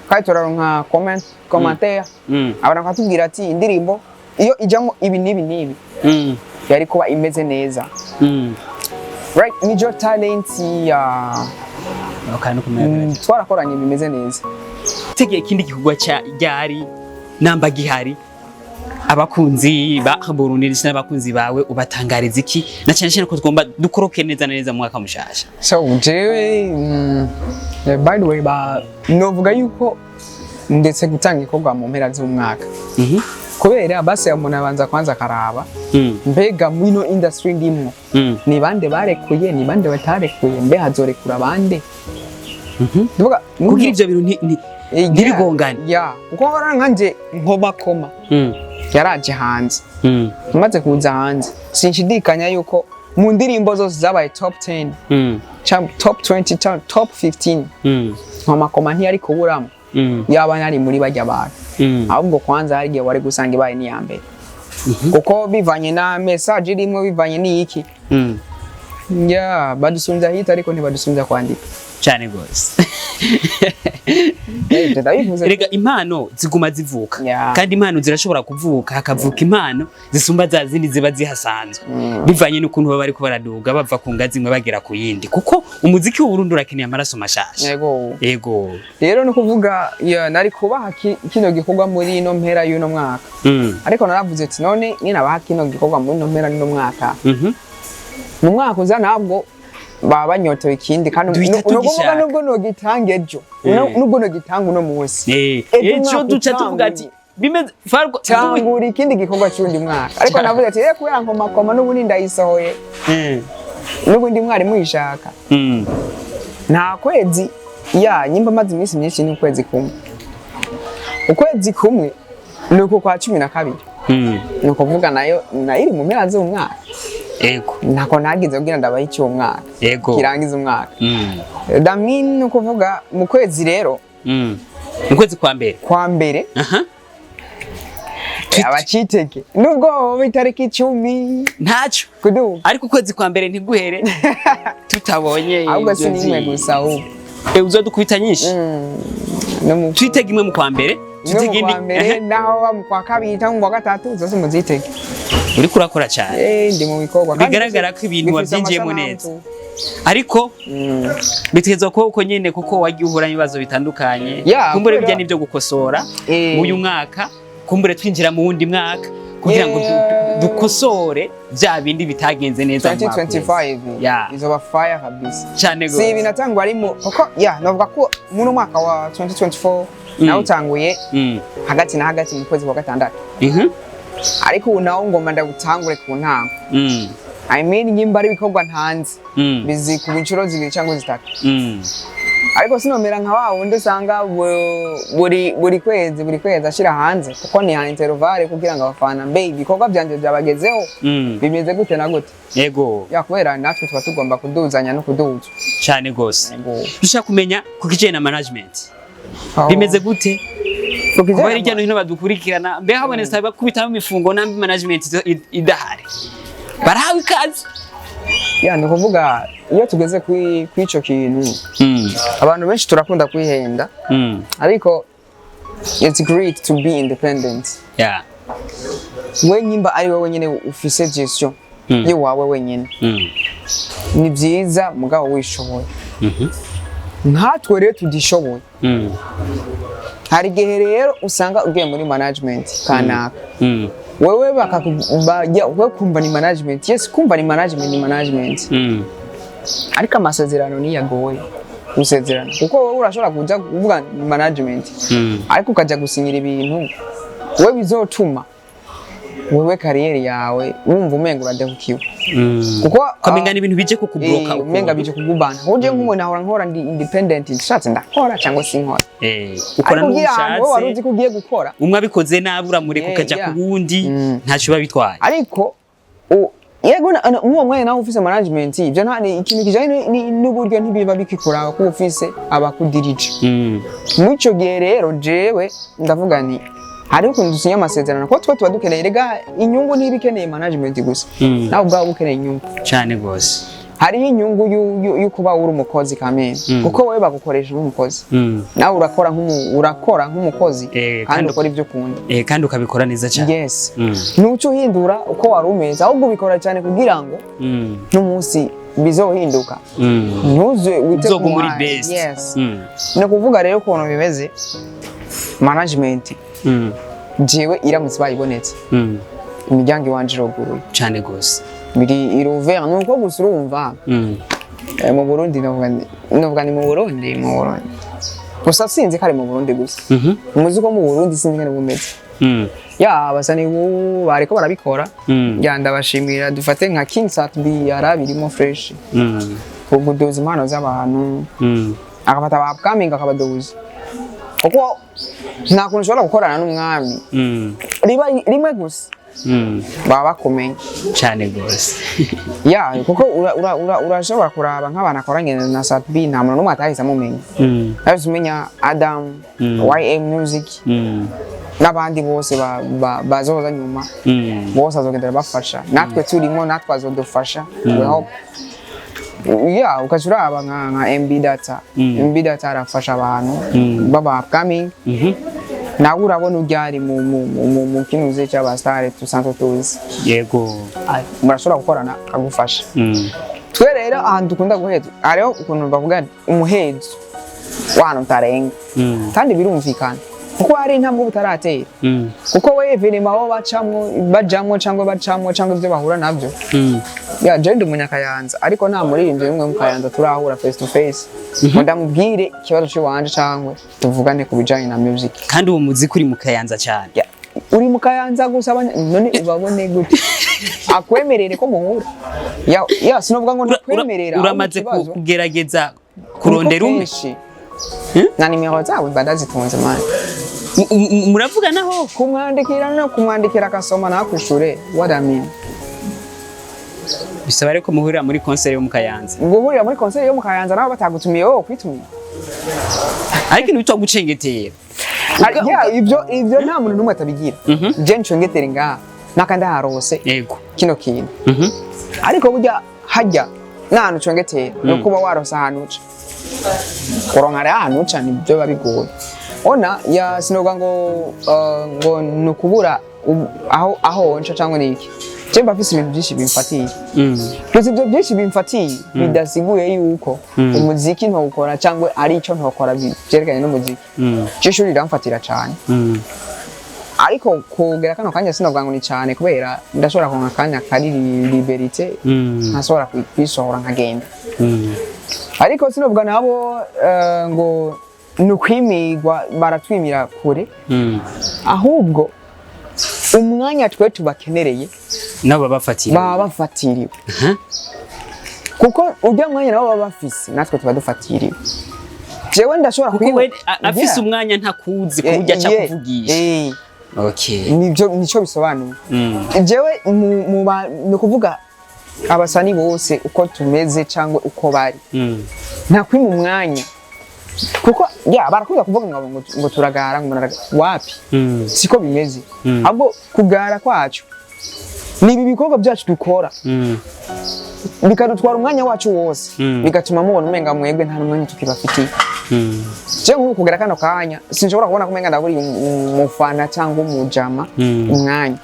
kandi turaronka comment, commentaire, abantu bakatubwira ati: "Indirimbo iyo ijamo ibi n'ibi n'ibi yari kuba imeze neza." Right, Nijo Talent ya Akantu kumenya. Twarakoranye bimeze neza. Tegeye ikindi gikorwa cya ryari namba gihari, abakunzi ba Burundi ndetse n'abakunzi bawe ubatangariza iki, na cyane cyane ko tugomba dukoroke neza na neza mu mwaka mushasha? So jewe, by the way, ba novuga yuko ndetse gutanga ikorwa mu mpera z'umwaka, kubera basi umuntu abanza kwanza akaraba mbega mwino industry ndimwo ni bande barekuye, ni bande batarekuye, mbe hazorekura bande? Ndavuga Kugira ivyo bintu ntibigongane. Ya, kuko ngora nkanje Nkomakoma yaraje hanze. Maze kuza hanze, sinshidikanya yuko mu ndirimbo zose zabaye top 10 cyangwa top 20 cyangwa top 15, Nkomakoma ntiyari kuburamo yaba nari muri bajya bantu. Ahubwo kwanza hari igihe wari gusanga ibaye n'iya mbere, kuko bivanye na message irimo, bivanye n'iki. Ya, badusunza hit ariko ntibadusunza kwandika. Cyane gose. Ibyo ndabivuze. Erega impano ziguma zivuka, kandi impano zirashobora kuvuka, hakavuka impano zisumba za zindi ziba zihasanzwe, bivanye n'ukuntu baba bariko baraduga, bava ku ngazi imwe bagera ku yindi, kuko umuziki w'Uburundi urakeneye amaraso mashasha. Yego. Yego. Rero ni ukuvuga ya, nari kubaha kino gikorwa muri ino mpera y'uno mwaka, ariko naravuze ati none ninabaha kino gikorwa muri ino mpera y'uno mwaka, mu mwaka uza ntabwo baba banyotewe ikindi, kandi Duhita ni ukuvuga tugishaka. nubwo nogitanga ejo, nubwo nogitanga uno munsi, ejo Ejo umwaka duca tuvuga ati utanguye. Bimeze Fargo. Tangura ikindi gikorwa cy'undi mwaka, ariko navuze ati rero kubera Nkomakoma n'ubundi ndayisohoye, n'ubundi mwari muyishaka, nta kwezi ya nyimba maze iminsi myinshi, ni ukwezi kumwe. Ukwezi kumwe ni uku kwa 12. Ni ukuvuga nayo nayo iri mu mpera z'umwaka. Ntako ntagize kugira ndabahe icy'uwo mwaka, kirangiza umwaka. Damin, ni ukuvuga mu kwezi rero Mu kwezi kwa mbere. Kwa mbere. Abacitege nubwo hoba itariki 10 Ntaco. kuduga. Ariko ukwezi kwa mbere ntiguhere tutabonye Ahubwo ibyo. si nimwe gusa ahubwo. Uzodukubita nyinshi. No mu Twitege imwe mu kwa mbere. Imwe Twitege mu kwa indi. mbere, naho wa mu kwa kabiri cyangwa mu kwa gatatu, zose muzitege. Uriko urakora cyane. Ndi mu bikorwa kandi Bigaragara ko ibintu bifise wabyinjiyemo amasanamu neza. tu. Ariko bitegerezwa kuba uko nyene, kuko wagiye uhura n'ibibazo bitandukanye. Ya, kumbure kubera- bijya n'ibyo gukosora mu uyu mwaka, kumbure twinjira mu wundi mwaka kugira ngo dukosore bya bindi bitagenze neza mu mwaka uheze. 2025 izoba fire kabisa. Cyane Si ibi gose. natangwa ari mu kuko ya navuga ko muri mwaka wa 2024 nawe utanguye hagati na hagati mu kwezi kwa gatandatu, ariko ubu nawo ngoma ndawutangure ku ntango. I mean, nyimba ari ibikorwa ntanze bizi ku inshuro zibiri cyangwa zitatu, ariko sinomera nka wa wundi usanga buri kwezi ashira hanze, kuko ni ha intervalle kugira ngo abafana mbe ibikorwa byanje byabagezeho, bimeze gute na gute. Ya, kubera natwe tuba tugomba kuduzanya no kuduzwa. Cyane gose. Yego. Dushaka kumenya ku kijanye na management, Aho- bimeze gute? Ku kijanye Kuba na hirya no hino badukurikirana, mbe habonetse bakubitamo imifungo nambi management idahari, barahawe ikaze? Ya, ni ukuvuga iyo tugeze kuri ico kintu, abantu benshi turakunda kwihenda, ariko it's great to be independent. We nyimba ari wowe nyene ufise gestion yiwawe wenyene, ni byiza, mugabo wishoboye. Nkatwe rero tudishoboye, hari igihe rero usanga ugiye muri management kanaka, wewe wewe kumva ni management, yes, kumva ni management, ni management, ariko amasezerano niyagoye gusezerana, kuko wowe urashobora kuja kuvuga ni management, ariko ukaja gusinyira ibintu wewe bizotuma wewe carrière yawe wumva umenga uradehukiwe, kuko Ukamenga ni ibintu bije kukubloka. Umenga bije kugubana. Uje nk'umuntu ahora nkora ndi independent, nshatse ndakora cyangwa sinkora. Ukora Ariko ugiye ahantu wowe wari n'ubushatse. uzi ko ugiye gukora, Umwe abikoze nabi uramureka, ukaja ku wundi, ntacyo biba bitwaye. Ariko yego, mw'uwo mwanya nawe ufise management, ibyo nta ni ikintu kijanye n'uburyo ntibiba bikikuraba, kuba ufise abakudirije. Muri ico gihe rero jewe ndavuga nti hariho ukuntu dusinya amasezerano, kuko twe tuba dukeneye rega inyungu, ntiba ikeneye management gusa, nawe ubwawe uba ukeneye inyungu. Cyane gose. Hariho inyungu y'ukuba uri umukozi kamene, kuko wowe bagukoresha nk'umukozi, nawe urakora nk'umukozi, kandi ukora ibyo ukunda. Kandi ukabikora neza cyane. Yes. Ntuce uhindura uko wari umeze, ahubwo ubikora cyane kugira ngo n'umunsi bizohinduka, ntuze wite ku Uzoguma uri mwanya. best. Yes. Ni ukuvuga rero ukuntu bimeze, management jewe iramutse bayibonetse, imiryango iwanje iruguruye. Cyane gose. Biri irouvert, ni uko gusa urumva mu Burundi, novuga ni mu Burundi gusa, sinzi ko ari mu Burundi gusa. Muzi ko mu Burundi sinzi ingene bumeze. Ya, basa ni ubu bariko barabikora. Ya, ndabashimira, dufate nka King Sat B yarabirimo fresh kuguduza impano z'abantu, agafata aba upcoming akabaduza, kuko nta kuntu ushobora gukorana n'umwami riba rimwe gusa, baba bakomeye. Cyane gose. Ya, kuko urashobora kuraba nk'abantu akoranye na Sat B, nta muntu n'umwe atahise amumenya. Nahise umenya Adam, YM Music, n'abandi bose bazoza nyuma, bose azogenda arabafasha, natwe turimo, natwe azodufasha, we hope. Ya, ukaca uraba nka MB Data. MB Data arafasha abantu baba upcoming. Nawe urabona uryari mu kinuze cy'abasitari dusanzwe tuzi. Murashobora gukorana akagufasha. Twe rero ahantu dukunda guheza, hariho ukuntu bavuga umuhezo w'ahantu utarenga. Kandi birumvikana kuko hari intambwe utaratera, kuko we événement bo bacamwo, bajamwo cyangwa bacamwo cyangwa ibyo bahura nabyo. Ya, je ndi umunyakayanza, ariko nta muririmbyi n'umwe mu Kayanza turahura face to face ngo ndamubwire ikibazo cy'iwanje cyangwa tuvugane ku bijanye na music. Kandi uwo muziki uri mu Kayanza cyane. Ya, uri mu Kayanza gusa, none ubabone gute akwemerere ko muhura? Ya, sinovuga ngo ntakwemerera, ahubwo Uramaze ikibazo kugerageza kurondera niko umwe? Kenshi. Na nimero zabo mba ndazitunze, man. Muravuganaho? Kumwandikira no kumwandikira akasoma ntakwishure, what I mean? Bisaba ariko muhurira muri concert yo mu Kayanza. Guhurira muri concert yo mu Kayanza, nabo batagutumiye, wowe kwitumiye. Ariko ibintu bitwa gucengetera. Ya, ibyo nta muntu n'umwe atabigira. Je ncungetere ngaha naka ndaharose kino kintu. Ariko burya hajya n'ahantu ucongetera ni ukuba warose ahantu uca, kuronka rero ahantu uca nibyo biba bigoye. Ona ya, sinovuga ngo ni ukubura aho nca cyangwa ni iki. Je mba mfise ibintu byinshi bimfatiye. Gusa ibyo byinshi bimfatiye bidasiguye yuko umuziki ntawukora cyangwa ari icyo ntawukora byerekanye n'umuziki. Je ishuri riramfatira cyane. Ariko kugera kano kanya sinovuga ngo ni cyane, kubera ndashobora kuronka akanya kari liberté, nkashobora kwisohora nkagenda. Ariko sinovuga nabo ngo ni ukwimigwa, baratwimira kure. Ahubwo umwanya twe tubakenereye Nabo babafatira. Baba bafatiriwe, kuko ujya mwanya nabo baba bafise, natwe tuba dufatiriwe. Jewe ndashobora Kuko we afise umwanya ntakuzi ku buryo aca kuvugisha. Nibyo, nico bisobanuye. Jewe ni ukuvuga abasani bose uko tumeze cyangwa uko bari, nta kwima umwanya, kuko ya barakunda kuvuga ngo turagara, ngo muragara wapi. Siko bimeze. Ahubwo kugara kwacu ni ibi bikorwa byacu dukora, bikadutwara umwanya wacu wose, bigatuma mubona umenga mwebwe nta n'umwanya tukibafitiye. Je nk'ubu kugera kano kanya sinshobora kubona ko umenga ndaburiye umufana cyangwa umujama umwanya,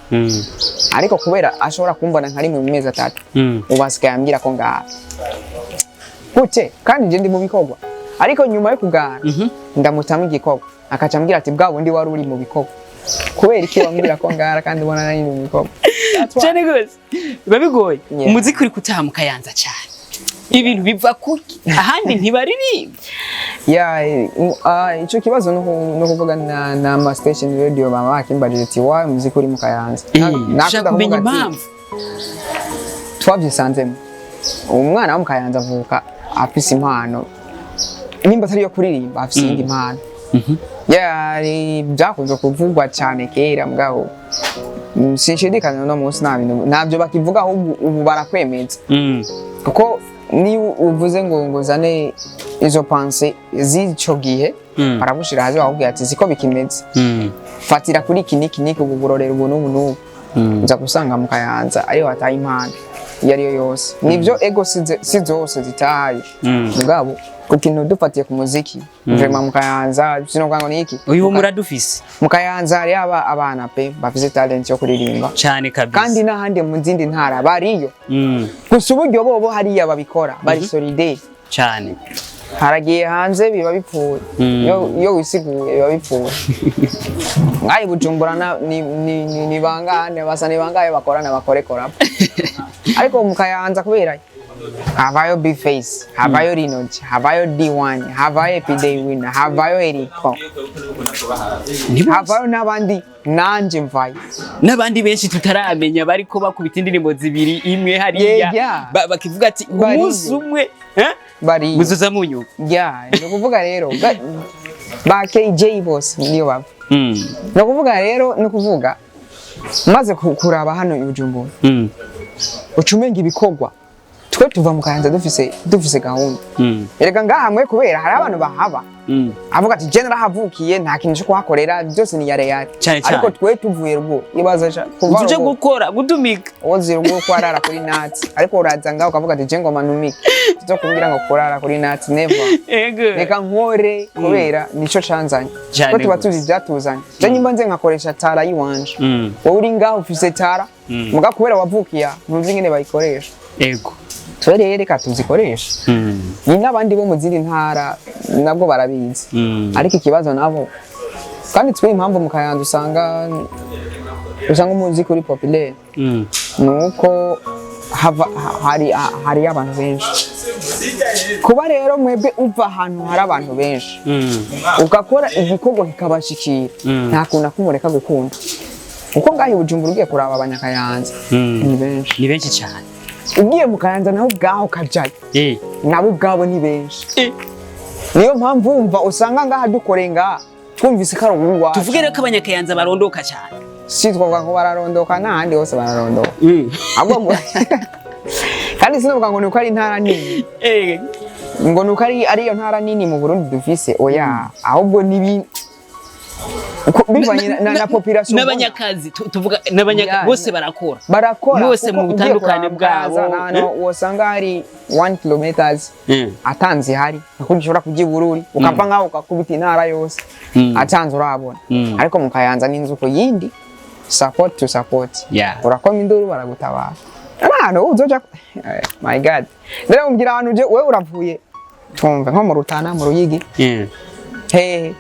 ariko kubera ashobora kumbona nka rimwe mu mezi 3, ubu asigaye ambwira ko ngara gute kandi je ndi mu bikorwa. Ariko nyuma yo kugara ndamutamo igikorwa, akaca ambwira ati: "Bwa bundi wari uri mu bikorwa, kubera iki wambwira ko ngara kandi ubona nari mu bikorwa?" That's why. Cyane gose biba bigoye. Umuziki uri kutaha mu Kayanza cyane, ibintu biva kuki ahandi ntibaririmba? Ya, ico kibazo no kuvuga na ma station radio baba bakimbajije ati: "Wa umuziki uri mu Kayanza?" Nakunda Ushaka kumenya kuvuga ati, impamvu. Twavyisanzemo. Umwana wo mu Kayanza avuka afise impano, nimba atari iyo kuririmba afise iyindi mpano. Yari byakunze kuvugwa cyane kera, mugabo sinshidikanya no munsi nta bintu ntabyo bakivuga, ahubwo ubu barakwemeza, kuko niba uvuze ngo zane izo pensées z'ico gihe, baragushira hasi, bakakubwira ati: "Siko bikimeze, fatira kuri iki n'iki n'iki, ubu burorero ubu n'ubu n'ubu." Uza gusanga mu Kayanza ariyo hataye impano iyo ariyo yose. Nibyo, ego, si zose zitahaye, mugabo ku kintu dufatiye ku muziki, vraiment mu Kayanza sinovuga ngo ni iki. Uyu muradufise. Mu Kayanza hariyo abana pe bafise talent yo kuririmba. Cyane kabisa. Kandi n'ahandi mu zindi ntara bariyo, gusa uburyo bobo hariya babikora bari solidaire. Cyane. Haragiye hanze biba bipfuye. Iyo wisiguye biba bipfuye. Ngaho i Bujumbura ni bangahe basa, ni bangahe bakorana bakorekora? Ariko mu Kayanza kubera havayo B-Face, havayo Rinoji, havayo D1, havayo Epiday Winner, havayo Eriko, Ni bose. havayo n'abandi, nanje mvayo. N'abandi benshi tutaramenya bariko bakubita indirimbo zibiri, imwe hariya, Yeah. bakivuga ati Bariyo. umunsi umwe, eh? Bariyo. Muzoza munyuka. Ya, ni ukuvuga rero ba KJ bose niyo bava. Ni ukuvuga rero, ni ukuvuga maze kuraba hano i Bujumbura, uca umenga ibikorwa twe Tuva mu Kayanza dufise gahunda. Erega ngaha mwe, kubera hari abantu bahaba, avuga ati: "Je narahavukiye, nta kintu cyo kuhakorera, byose ni yare yare." Cyane cyane. Ariko twe tuvuye ruguru, ibaza sha, kuva Tuje ruguru gukora, gutumika. Wozi ruguru ko arara kuri natsi, ariko uraza ngaho ukavuga ati: "Je ngoma ntumike, tuzokumbwira ngo kurara kuri natsi, never." Reka nkore, kubera nico canzanye. Cyane Ko tuba gose. tuzi ivyatuzanye. Je nyimba nze nkakoresha tara yiwanje, wowe uri ngaho ufise tara, muga kubera wavukiye aha, ntuzi ingene bayikoresha. Twe rero reka tuzikoreshe. Ni n'abandi bo mu zindi ntara nabwo barabizi, ariko ikibazo nabo kandi twe, impamvu mu Kayanza usanga umuziki uri populaire, ni uko hava hari abantu benshi. Kuba rero mwebwe uva ahantu hari abantu benshi, ugakora igikorwa kikabashikira, nta kuntu nakumureka gukunda, kuko ngaho i Bujumbura ugiye kuraba Abanyakayanza, ni benshi. Ni benshi cyane. Ugiye mu Kayanza naho ubwaho ukajayo, nabo ubwabo ni benshi. Niyo mpamvu wumva usanga ngaha dukoreye, ngaha twumvise ko ari uw'iwacu. Tuvuge rero ko Abanyakayanza barondoka cyane. Si twavuga ngo bararondoka, n'ahandi hose bararondoka. Ahubwo kandi sinavuga ngo ni uko ari intara nini, ngo ni uko ari ariyo ntara nini mu Burundi dufise, oya, ahubwo nibi bivanye na population ubona. N'abanyakazi, tuvuga n'abanyakazi bose barakora. Barakora. Bose Kuko mu ugiye butandukane kuraba bwabo, Kayanza, n'ahantu wosanga hari 1 kilometers atanze ihari, nkuko ushobora kujya i Bururi, ukava ngaho ukakubita intara yose, atanze urabona. Ariko mu Kayanza n'inzu ku yindi, support to support. Urakoma induru baragutabara. Ahantu uzoja, my God, rero umbwira ahantu uje wewe, uravuye tumve nko mu Rutana, mu Ruyigi, hehe,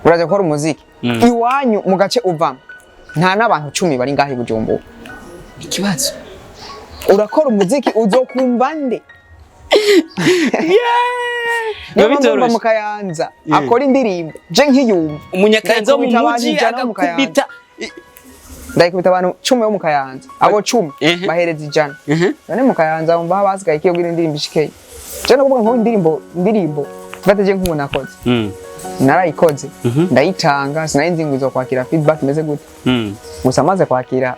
uraza gukora umuziki, iwanyu mu gace uvamo nta n'abantu 10 bari ngaho i Bujumbura. Ikibazo. Urakora umuziki, uzokumva nde? Niyo Biba mpamvu mva bitoroshe. mu Kayanza akora indirimbo, je nkiyumva, Umunyakayanza wo mu ndayikubita abantu muji 100 bo mu Kayanza. agakubita. Ndayikubita abantu 10 bo mu Kayanza, abo 10 bahereza 100. None mu Kayanza wumva basigaye ikiyo kugira indirimbo ishikeyo? Je no kuvuga nko indirimbo mfate, je nk'ubu nakoze, narayikoze, ndayitanga, sinari nzi ngo izokwakira feedback imeze gute. Gusa maze kwakira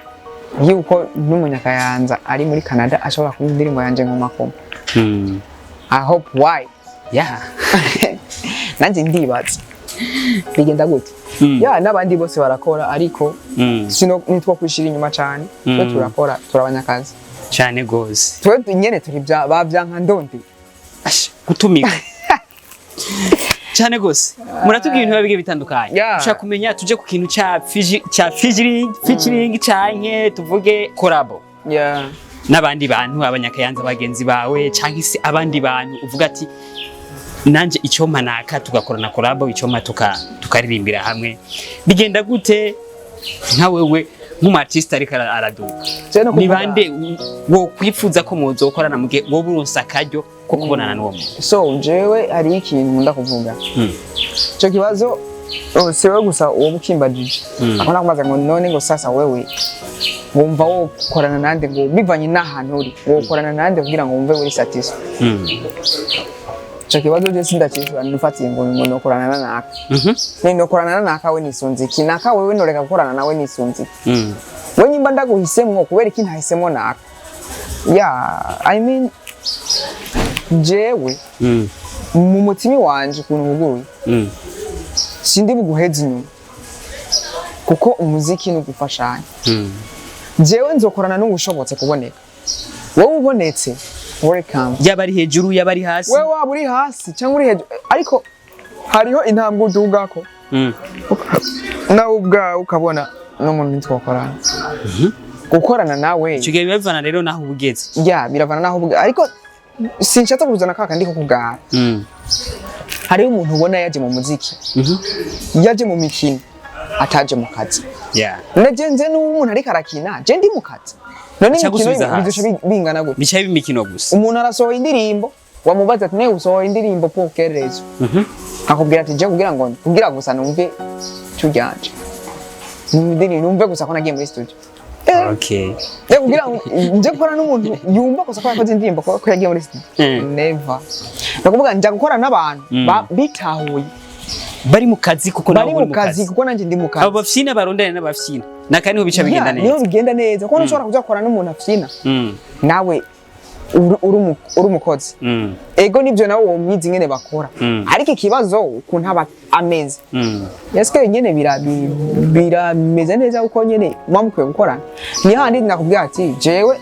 yuko n'Umunyakayanza ari muri Canada ashobora kumva indirimbo yanje Nkomakoma, I hope why. Nanjye ndibaza bigenda gute. Ya, n'abandi bose barakora, ariko sino nitwo kwishira inyuma cyane. Twe turakora, turabanyakazi. Cyane gose. Twe nyene turi bya ba byanka ndondi. Asha, gutumika cyane gose. Muratubwira ibintu biba bigiye bitandukanye. Ushaka kumenya, tuje ku kintu ca featuring canke tuvuge collabo n'abandi bantu, Abanyakayanza bagenzi bawe, canke se abandi bantu uvuga ati: "Nanje icyo naka tugakorana collabo, icyo tukaririmbira hamwe," bigenda gute nka wewe nk'umu artiste ariko araduka? Je no Ni kuvuga- bande wo kwifuza ko muzokorana mu gihe wowe uronse akaryo ko kubonana n'uwo muntu? So jewe hari ikintu nkunda kuvuga. Ico kibazo, oh, si wewe gusa uwo ukimbajije. Aho nakubaza ngo: "None ngo sasa wewe wumva wokorana nande, ngo bivanye n'ahantu uri, wokorana nande kugira ngo wumve uri satisfait?" Ico kibazo je sindakishura nifatiye ngo nokorana na naka. Ni nokorana na naka, we nisunze iki? Naka wewe noreka gukorana nawe nisunze iki? We nyimba ndaguhisemwo, kubera iki ntahisemwo naka? Yeah, I mean, jewe mu mutima wanje ukuntu wuguruye, sindi buguheza inyuma, kuko umuziki ni ugufashanya. Jewe nzokorana n'uwushobotse kuboneka. Wowe ubonetse, welcome. Yaba ari hejuru, yaba ari hasi. Wewe waba uri hasi cyangwa uri hejuru, ariko hariho intambwe udugako, nawe ubwawe ukabona n'umuntu ntitwakorana, gukorana nawe. Icyo gihe biba bivana rero naho uba ugeze. Ya, biravana naho ubwa, ariko sinshatse kuzana ka kandi ko kugara. Hariho umuntu ubona yaje mu muziki, yaje mu mikino, ataje mu kazi. None nze n'uwo umuntu ariko arakina, je ndi mu kazi, none Aca imikino gusubiza hasi. bizoca bingana gute? Bicaye b'imikino gusa. Umuntu arasohoye indirimbo, wamubaza ati: "Nawe usohoye indirimbo pour quelle raison?" Akubwira ati: "Je kugira ngo, kugira gusa numve turyanje, numve indirimbo, numve gusa ko nagiye muri studio." Je kugira ngo nje gukora n'umuntu yumva gusa ko yakoze indirimbo, ko yagiye muri studio, never. Ndakuvuga njya gukora n'abantu bitahuye, bari mu kazi, kuko bari nawe uri mu kazi, kuko nanjye ndi mu kazi. Abo bafyina barondane n'abafyina naka niho bica bigenda Ya, niho neza. bigenda neza, kuko ntushobora kuja gukora n'umuntu afyina, nawe Uri umukozi. Ego, nivyo, nawe womwiza ingene bakora, ariko ikibazo ukuntu aba ameze, eske nyene birameze neza uko nyene muba mukwiye gukorana? Ni handi nakubwira ati jewe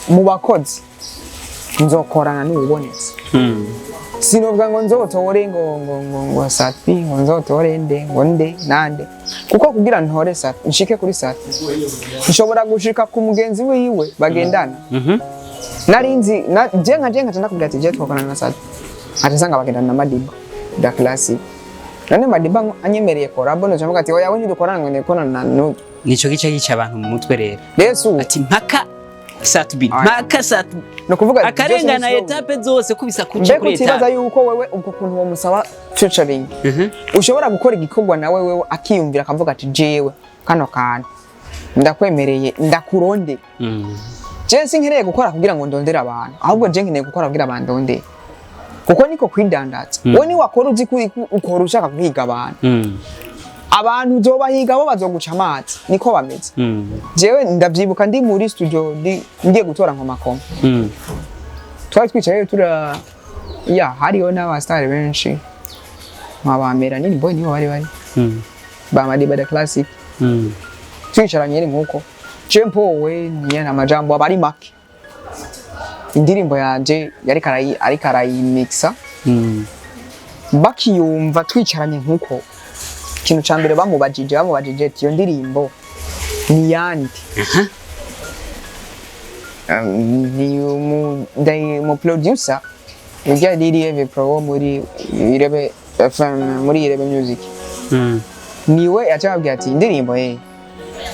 mu bakozi nzokorana n'uwubonetse. Sinovuga ngo nzotore ngo Sat-B, ngo nzotore nde, ngo nde nande, kuko kugira ntore Sat-B, nshike kuri Sat-B, nshobora gushika ku mugenzi wiwe bagendana. Narinzi na je nka ndakubwira ati je twakorana na Sat-B, ati nsanga bagendana na Madiba da Classic. None Madiba anyemereye collabo, no mvuga ati oya, we ntidukorana, ngo ndikorana na n'uyu? Nico gice gica abantu mu mutwe rero. Rero Ati mpaka Sat-B, Aya. mpaka Sat-B. No kuvuga Akarengana byose ni étape zose kubisa kuca mbega kuri utibaza étape. yuko wewe ubwo kuntu womusaba featuring, ushobora gukora igikorwa nawe wewe akiyumvira akavuga ati jewe kano kantu ndakwemereye, ndakuronde. Je sinkeneye gukora kugira ngo ndondere abantu, ahubwo je nkeneye gukora kugira bandondere, kuko niko kwidandaza. Wowe ni wakora uzi ko ukora ushaka guhiga abantu, abantu uzobahiga bo bazoguca amazi, niko bameze. Jewe ndavyibuka ndi muri studio, ngiye gutora Nkomakoma, twari twicaye tura ya hariho n'abasitari benshi nka ba Melanini Boy, nibo bari ba Madiba the Classic. Twicaranye nyene nkuko je mpowe nyene, amajambo aba ari make. Indirimbo yanje yariko ariko arayimixa. Bakiyumva twicaranye nkuko, ikintu ca mbere bamubajije ati iyo ndirimbo ni yande? Ni umu producer ujya Lily Pro wo muri Irebe FM, muri Irebe Music. Niwe yaca ababwira ati indirimbo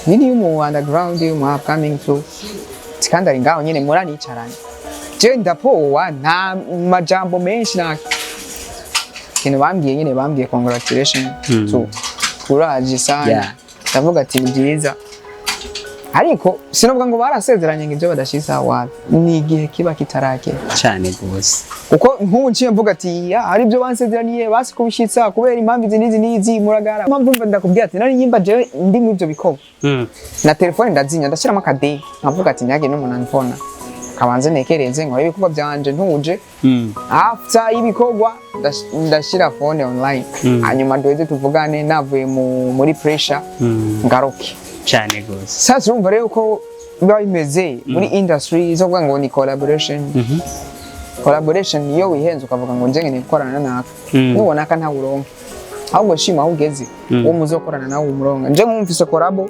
ni mu underground, mu upcoming too, kandi ari ngaho nyene muranicaranye. Je ndapowa, nta majambo menshi, nta kintu bambwiye nyene, bambwiye congratulation to courage sana. Ndavuga ati ni byiza, ariko sinovuga ngo barasezeranye ngo ibyo badashyize wapi, ni igihe kiba kitaragera. Cyane rwose. Kuko nk'ubu nciye mvuga ati ya hari ibyo bansezeraniye basi kubishyitsa kubera impamvu izi n'izi n'izi, muragara impamvu mva ndakubwira ati nari nyimba jewe ndi muri ibyo bikorwa, na telefone ndazinya, ndashyiramo akade, nkavuga ati ntihagire n'umuntu amfona, kabanze ntekereze nkore ibikorwa byanje ntuje. After y'ibikorwa ndashyira phone online, hanyuma duheze tuvugane navuye muri pressure, ngaruke. Cyane rwose. Sasa urumva rero ko biba bimeze muri industry zo kuvuga ngo ni collaboration. Collaboration iyo wihenze ukavuga ngo nje nkeneye gukorana naka, nubona ka ntawe uronka, ahubwo shima aho ugeze. Uwo muzokorana nawe umuronka. Nje nkumva collabo,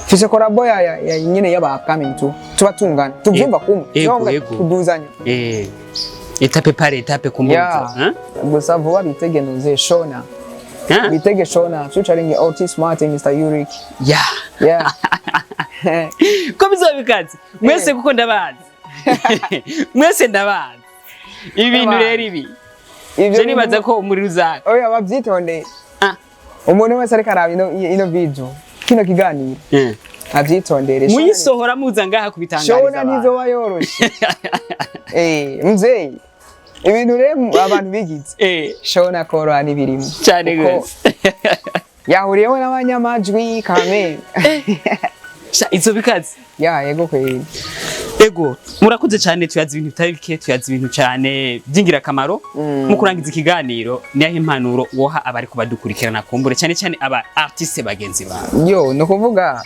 mfise collabo ya nyene y'aba upcoming tu tuba tungana, tuvyumva kumwe. Tuvuga kuduzanya. Étape par étape kumbuza. Yeah. Gusa vuba bitegenuze Shona. Hein? Bitege Shona featuring Otis Martin, Mr. Yurik. Yeah. Ko bizoba bikaze mwese, kuko ndabazi mwese, ndabazi ibi bintu. Eba. Rero ibi Ivyo je nibaza ko umuriro uzaka. Oya, bavyitondeye. Umuntu wese ariko araba ino video, kino kiganiro, avyitondere. Muyisohora muza ngaha kubitangariza Shona abantu. ntizoba yoroshe. Mzee, ibintu rero abantu bigize Shona koroha n'ibirimo. Cyane Kuko gose. yahuriyeho n'abanyamajwi kame. Sha, izo bikaze. Ya, yego kweli. Ego, murakoze cyane. Tuyazi ibintu bitari bike, tuyazi ibintu cyane by'ingirakamaro. Mu kurangiza ikiganiro, niyaho impanuro woha abari kubadukurikirana, kumbure cyane cyane aba artiste bagenzi bawe? Yo, ni ukuvuga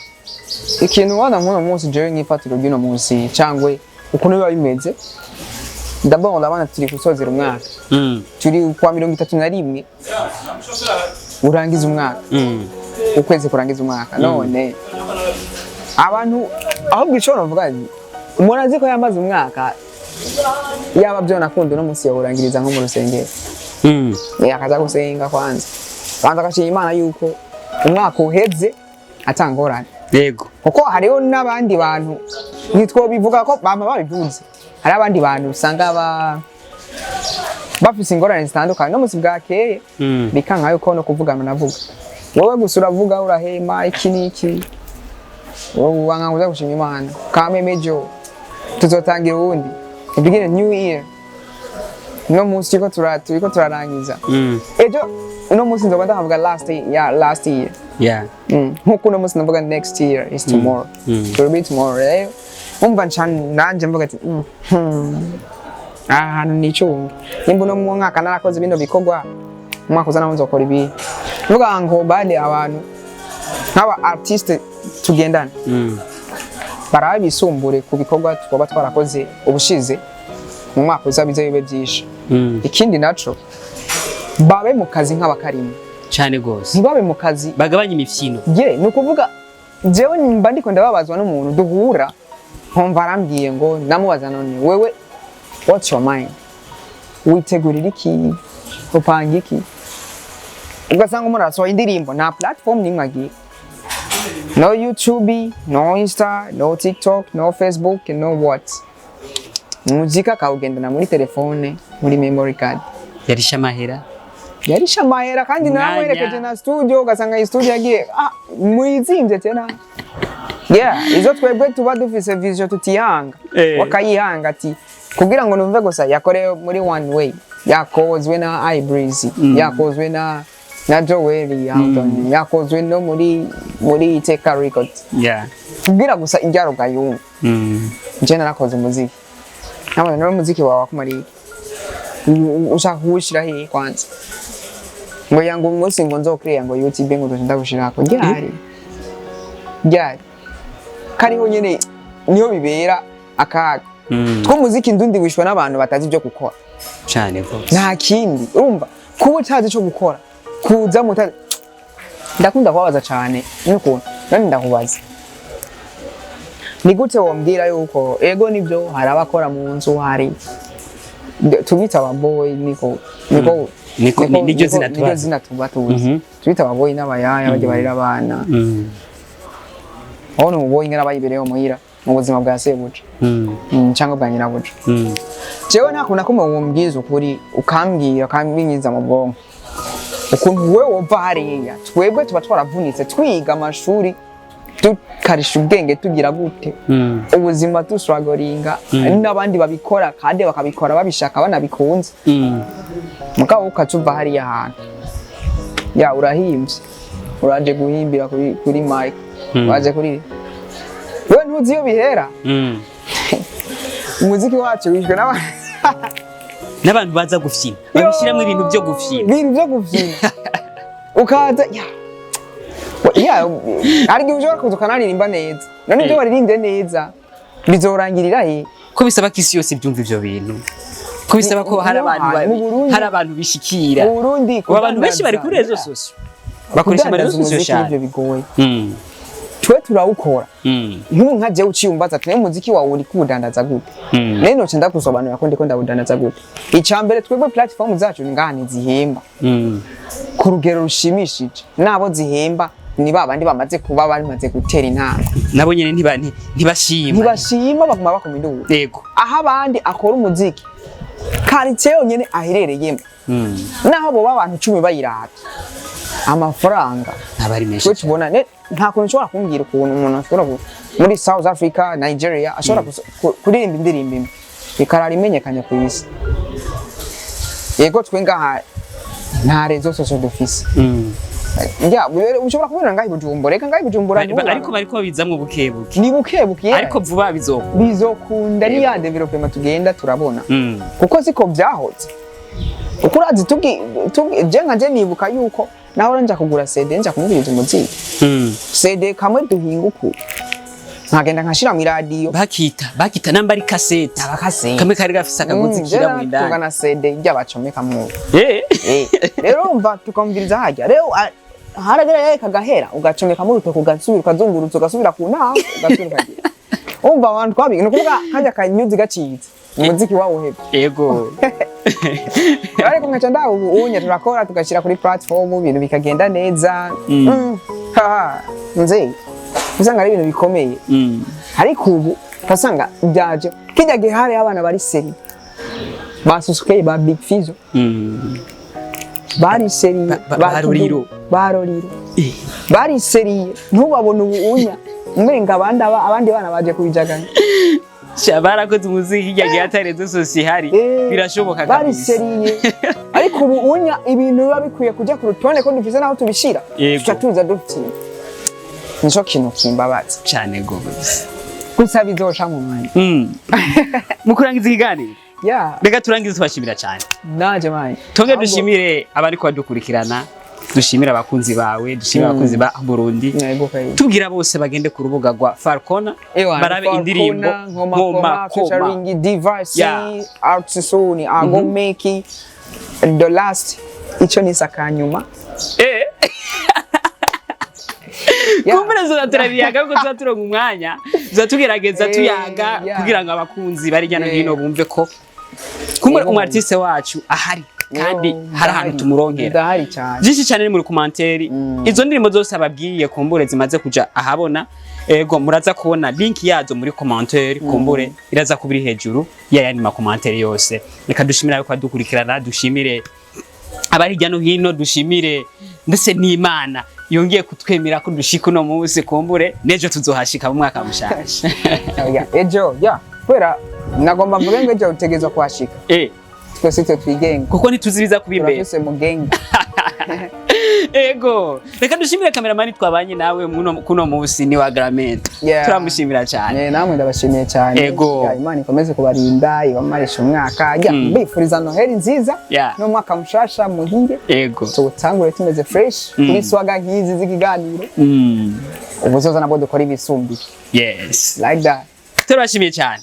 ikintu ubona nk'uno munsi, jewe nk'ifatiro ry'uno munsi cyangwa ukuntu biba bimeze, ndabona urabona turi gusozera umwaka, turi kwa 31 urangiza umwaka, ukwezi kurangiza umwaka. None abantu ahubwo ico novuga ni, umuntu azi ko yamaze umwaka, yaba byonakunda uno munsi yawurangiriza nko mu rusengero. Akaza gusenga kwanza, banza agashima Imana yuko umwaka uheze atangorane. Kuko hariho n'abandi bantu, ntitwobivuga ko bama babivuze, hari abandi bantu usanga bafise ingorane zitandukanye, no munsi bwakeye bikanka yuko no kuvugana navuga, wowe gusa uravuga, urahema iki n'iki, wowe wanga kuza gushima Imana kamemejo. Tuzotangira uwundi, begin a new year. No munsi turiko turarangiza, ejo uno munsi nzoba ndahavuga last year, last year. Nkuko uno munsi ndavuga next year is tomorrow. It will be tomorrow. Rero Umva, nca nanje mvuga ati aha hantu nicunge, nimba uno mwaka narakoze bino bikorwa, umwaka uza naho nzokora ibi. Mvuga ngo bane abantu nk'aba artiste tugendana barabe bisumbure ku bikorwa twaba twarakoze ubushize, mu mwaka uza bize bibe byinshi. Ikindi naco, babe mu kazi nk'abakarimo. Cyane gose. Ntibabe mu kazi Bagabanye imifyino. Ye, ni ukuvuga jewe mba ndiko ndababazwa n'umuntu duhura nkumva arambwiye ngo ndamubaza: "None wewe, what's your mind? Witegurira iki? Upanga iki?" Ugasanga umuntu arasohoye indirimbo, nta platform nimwe agira: no YouTube, no Insta, no TikTok, no Facebook, no what. Umuziki akawugendana muri telefone, muri memory card. Yarisha amahera. Yarisha amahera kandi Umwanya. Naramwerekeje na studio, ugasanga iyi studio yagiye muyizinvye tena. Yeah, izo twebwe tuba dufise vision tutihanga, wakayihanga ati kugira ngo numve gusa yakorewe muri one way, yakozwe na iBreeze, yakozwe na Joel Anthony, yakozwe no muri Iteka Records, kugira gusa ijyaruga yumve. Nje narakoze umuziki, ntabwo nawe umuziki wawe wakumariye iki? Ushaka kuwushira hehe kwanza? Ngo yango umunsi ngo nzokreya ngo YouTube, ngo ndoje ndagushirako ryari ryari? Kariho nyene niho bibera akaga. Tw'umuziki ndundi wishwe n'abantu batazi ibyo gukora. Cyane gose. Nta kindi, urumva kuba utazi ico gukora, kuza mutazi. Ndakunda kubabaza cane n'ukuntu none ndakubaza: ni gute wombwira yuko, ego nibyo, hari abakora mu nzu, hari tubita ababoyi, niko Niryo zina niryo tubazi. zina tuba tuzi. Tubita ababoyi n'abayaya bajya barera abana. Aho ni umuboyi ngana bayibereyeho muhira mu buzima bwa sebuja cyangwa bwa nyirabuja. Jewe nta kuntu na kumwe wombwiza ukuri, ukambwira, ukambinyiza mu bwonko ukuntu wewe wova hariya. Twebwe tuba twaravunitse, twiga amashuri, dukarisha ubwenge, tugira gute, ubuzima dustrugglinga n'abandi babikora kandi bakabikora babishaka, banabikunze. Mugabo ukaca uva hariya hantu ya urahimbye, uraje guhimbira kuri mic, waje kuri wewe, ntuzi iyo bihera. Umuziki wacu wishwe n'abantu N'abantu baza gufyina, babishyiramo ibintu byo gufyina. Ibintu byo gufyina, ukaza ya ya, hari igihe ushobora kuza ukanaririmba neza. None ibyo waririmbye neza bizorangirira he? Ko bisaba ko isi yose ibyumva ivyo bintu, ko bisaba ko hari No, abantu mu Burundi- hari abantu bishikira. Mu Burundi Ubu abantu benshi bari kuri réseaux sociaux, bakoresha ama réseaux kudandaza sociaux umuziki cyane. nivyo bigoye. Twe turawukora. Nk'ubu nka jewe uciye umbaza ati: "Umuziki wawe uri kuwudandaza gute?" Rero noce ndagusobanurira ko ndiko ndawudandaza gute. Icya mbere, twebwe platform zacu ngaha ntizihemba ku rugero rushimishije. Nabo zihemba ni ba bandi bamaze kuba bamaze gutera intambwe. Nabo nyene ntibashima. Ntibashima, baguma bakoma induru. Aho abandi akora umuziki quartier yonyene aherereyemo, naho boba abantu 10 bayirata, amafaranga Ntaba ari menshi. twe tubona nta kuntu ushobora kumbwira ukuntu umuntu ashobora muri South Africa, Nigeria, ashobora kuririmba indirimbo imwe ikarara imenyekanye ku isi. Yego, twe ngaha nta réseaux sociaux dufise. Ya, ushobora kubibona ngaha i Bujumbura, reka ngaha i Bujumbura. Ariko bariko babizamwo bukebuke. Ni bukebuke, yeah. Ariko vuba bizokunda. Bizokunda, ni ya développement tugenda turabona, kuko siko byahoze. Uko urazi tugi je nka je nibuka yuko naho nja kugura CD, nja kumviriza umuziki, CD kamwe duhinga uku, nkagenda nkashira mu iradiyo. Bakita namba ari kasete. Abakase. Kamwe kari gafise akagozi kirabura indani. Na CD ijya bacomeka mu rero urumva tukamviriza hajya rero haragera yaye kagahera, ugacomekamo urutoki, ugasubira ukazungurutsa, ugasubira ku ntango, ugasubira ukagira. Umva, abantu twabiga, ni ukuvuga kajya kanyuzi gacitse, umuziki wawuhebye. Ariko nkaca ndaha ubu unye turakora, tugashyira kuri platform, ibintu bikagenda neza. Haha nze usanga ari ibintu bikomeye. Ariko ubu ugasanga byaje kijya gihe hari abana bari sérieux, basusuke, ba Big Fizzo, bari sérieux. Ba Roriro. Ba Roriro bari sérieux, ntubabona ubu unya umenga abandi abandi bana baje kubijaganya. Sha, barakoze umuziki hirya gihe ata réseaux sociaux ihari. Birashoboka Bari kabisa. sérieux, ariko ubu unya ibintu biba bikwiye kujya ku rutonde ko dufise naho tubishira, tuca tuza dufite. Nico kintu kimbabaza. Cane gose. Gusa bizoca mu mwanya. Mu kurangiza ikiganiro, reka turangize tubashimira cyane. Naje man. Tonge Ahubwo- dushimire abariko badukurikirana, dushimire abakunzi bawe, dushimire abakunzi ba Burundi. Yego kweli. Tubwira bose bagende ku rubuga rwa Falcona, Ewa, barabe indirimbo Nkoma Koma featuring Diva C, out soon, Agomeki, the last, ico ni sakanyuma. Kumbure zoza turabiyaga kuko tuza turonka umwanya, tuza tugerageza tuyaga kugira ngo abakunzi bari hirya no hino bumve ko kumbure umu artiste wacu ahari kandi Yo, hari ahantu ndahari. tumuronkera. Ndahari cyane. Byinshi cyane ni muri commentaire. Izo ndirimbo zose ababwiye kumbure zimaze kuja ahabona, ego, muraza kubona link yazo muri commentaire, kumbure iraza kuba iri hejuru ya yandi ma commentaire yose. Reka dushimire ayo kwadukurikirana, dushimire abari hirya no hino, dushimire ndetse n'Imana yongeye kutwemera ko dushika uno munsi, kumbure n'ejo tuzohashika mu mwaka mushasha. Yeah, ejo, yeah, kubera nagomba mvuge ngo ejo utegerezwa kuhashika. Twese twe twigenga. Kuko ntituzibiza kuba imbere. Turafise mugenga. Ego, reka dushimire kameramani twabanye nawe kuno munsi, ni wa Gramento. Turamushimira cyane. Eh, namwe ndabashimiye cyane. Ego. Yeah, Imana ikomeze kubarinda, ibamarisha umwaka. Yeah, mbifuriza Noheli nziza n'umwaka mushasha muhire. Tuwutangure tumeze fresh kuri swaga nk'izi z'ikiganiro. Ubuzoza nabwo dukora ibisumbi. Like that. Turabashimiye cyane.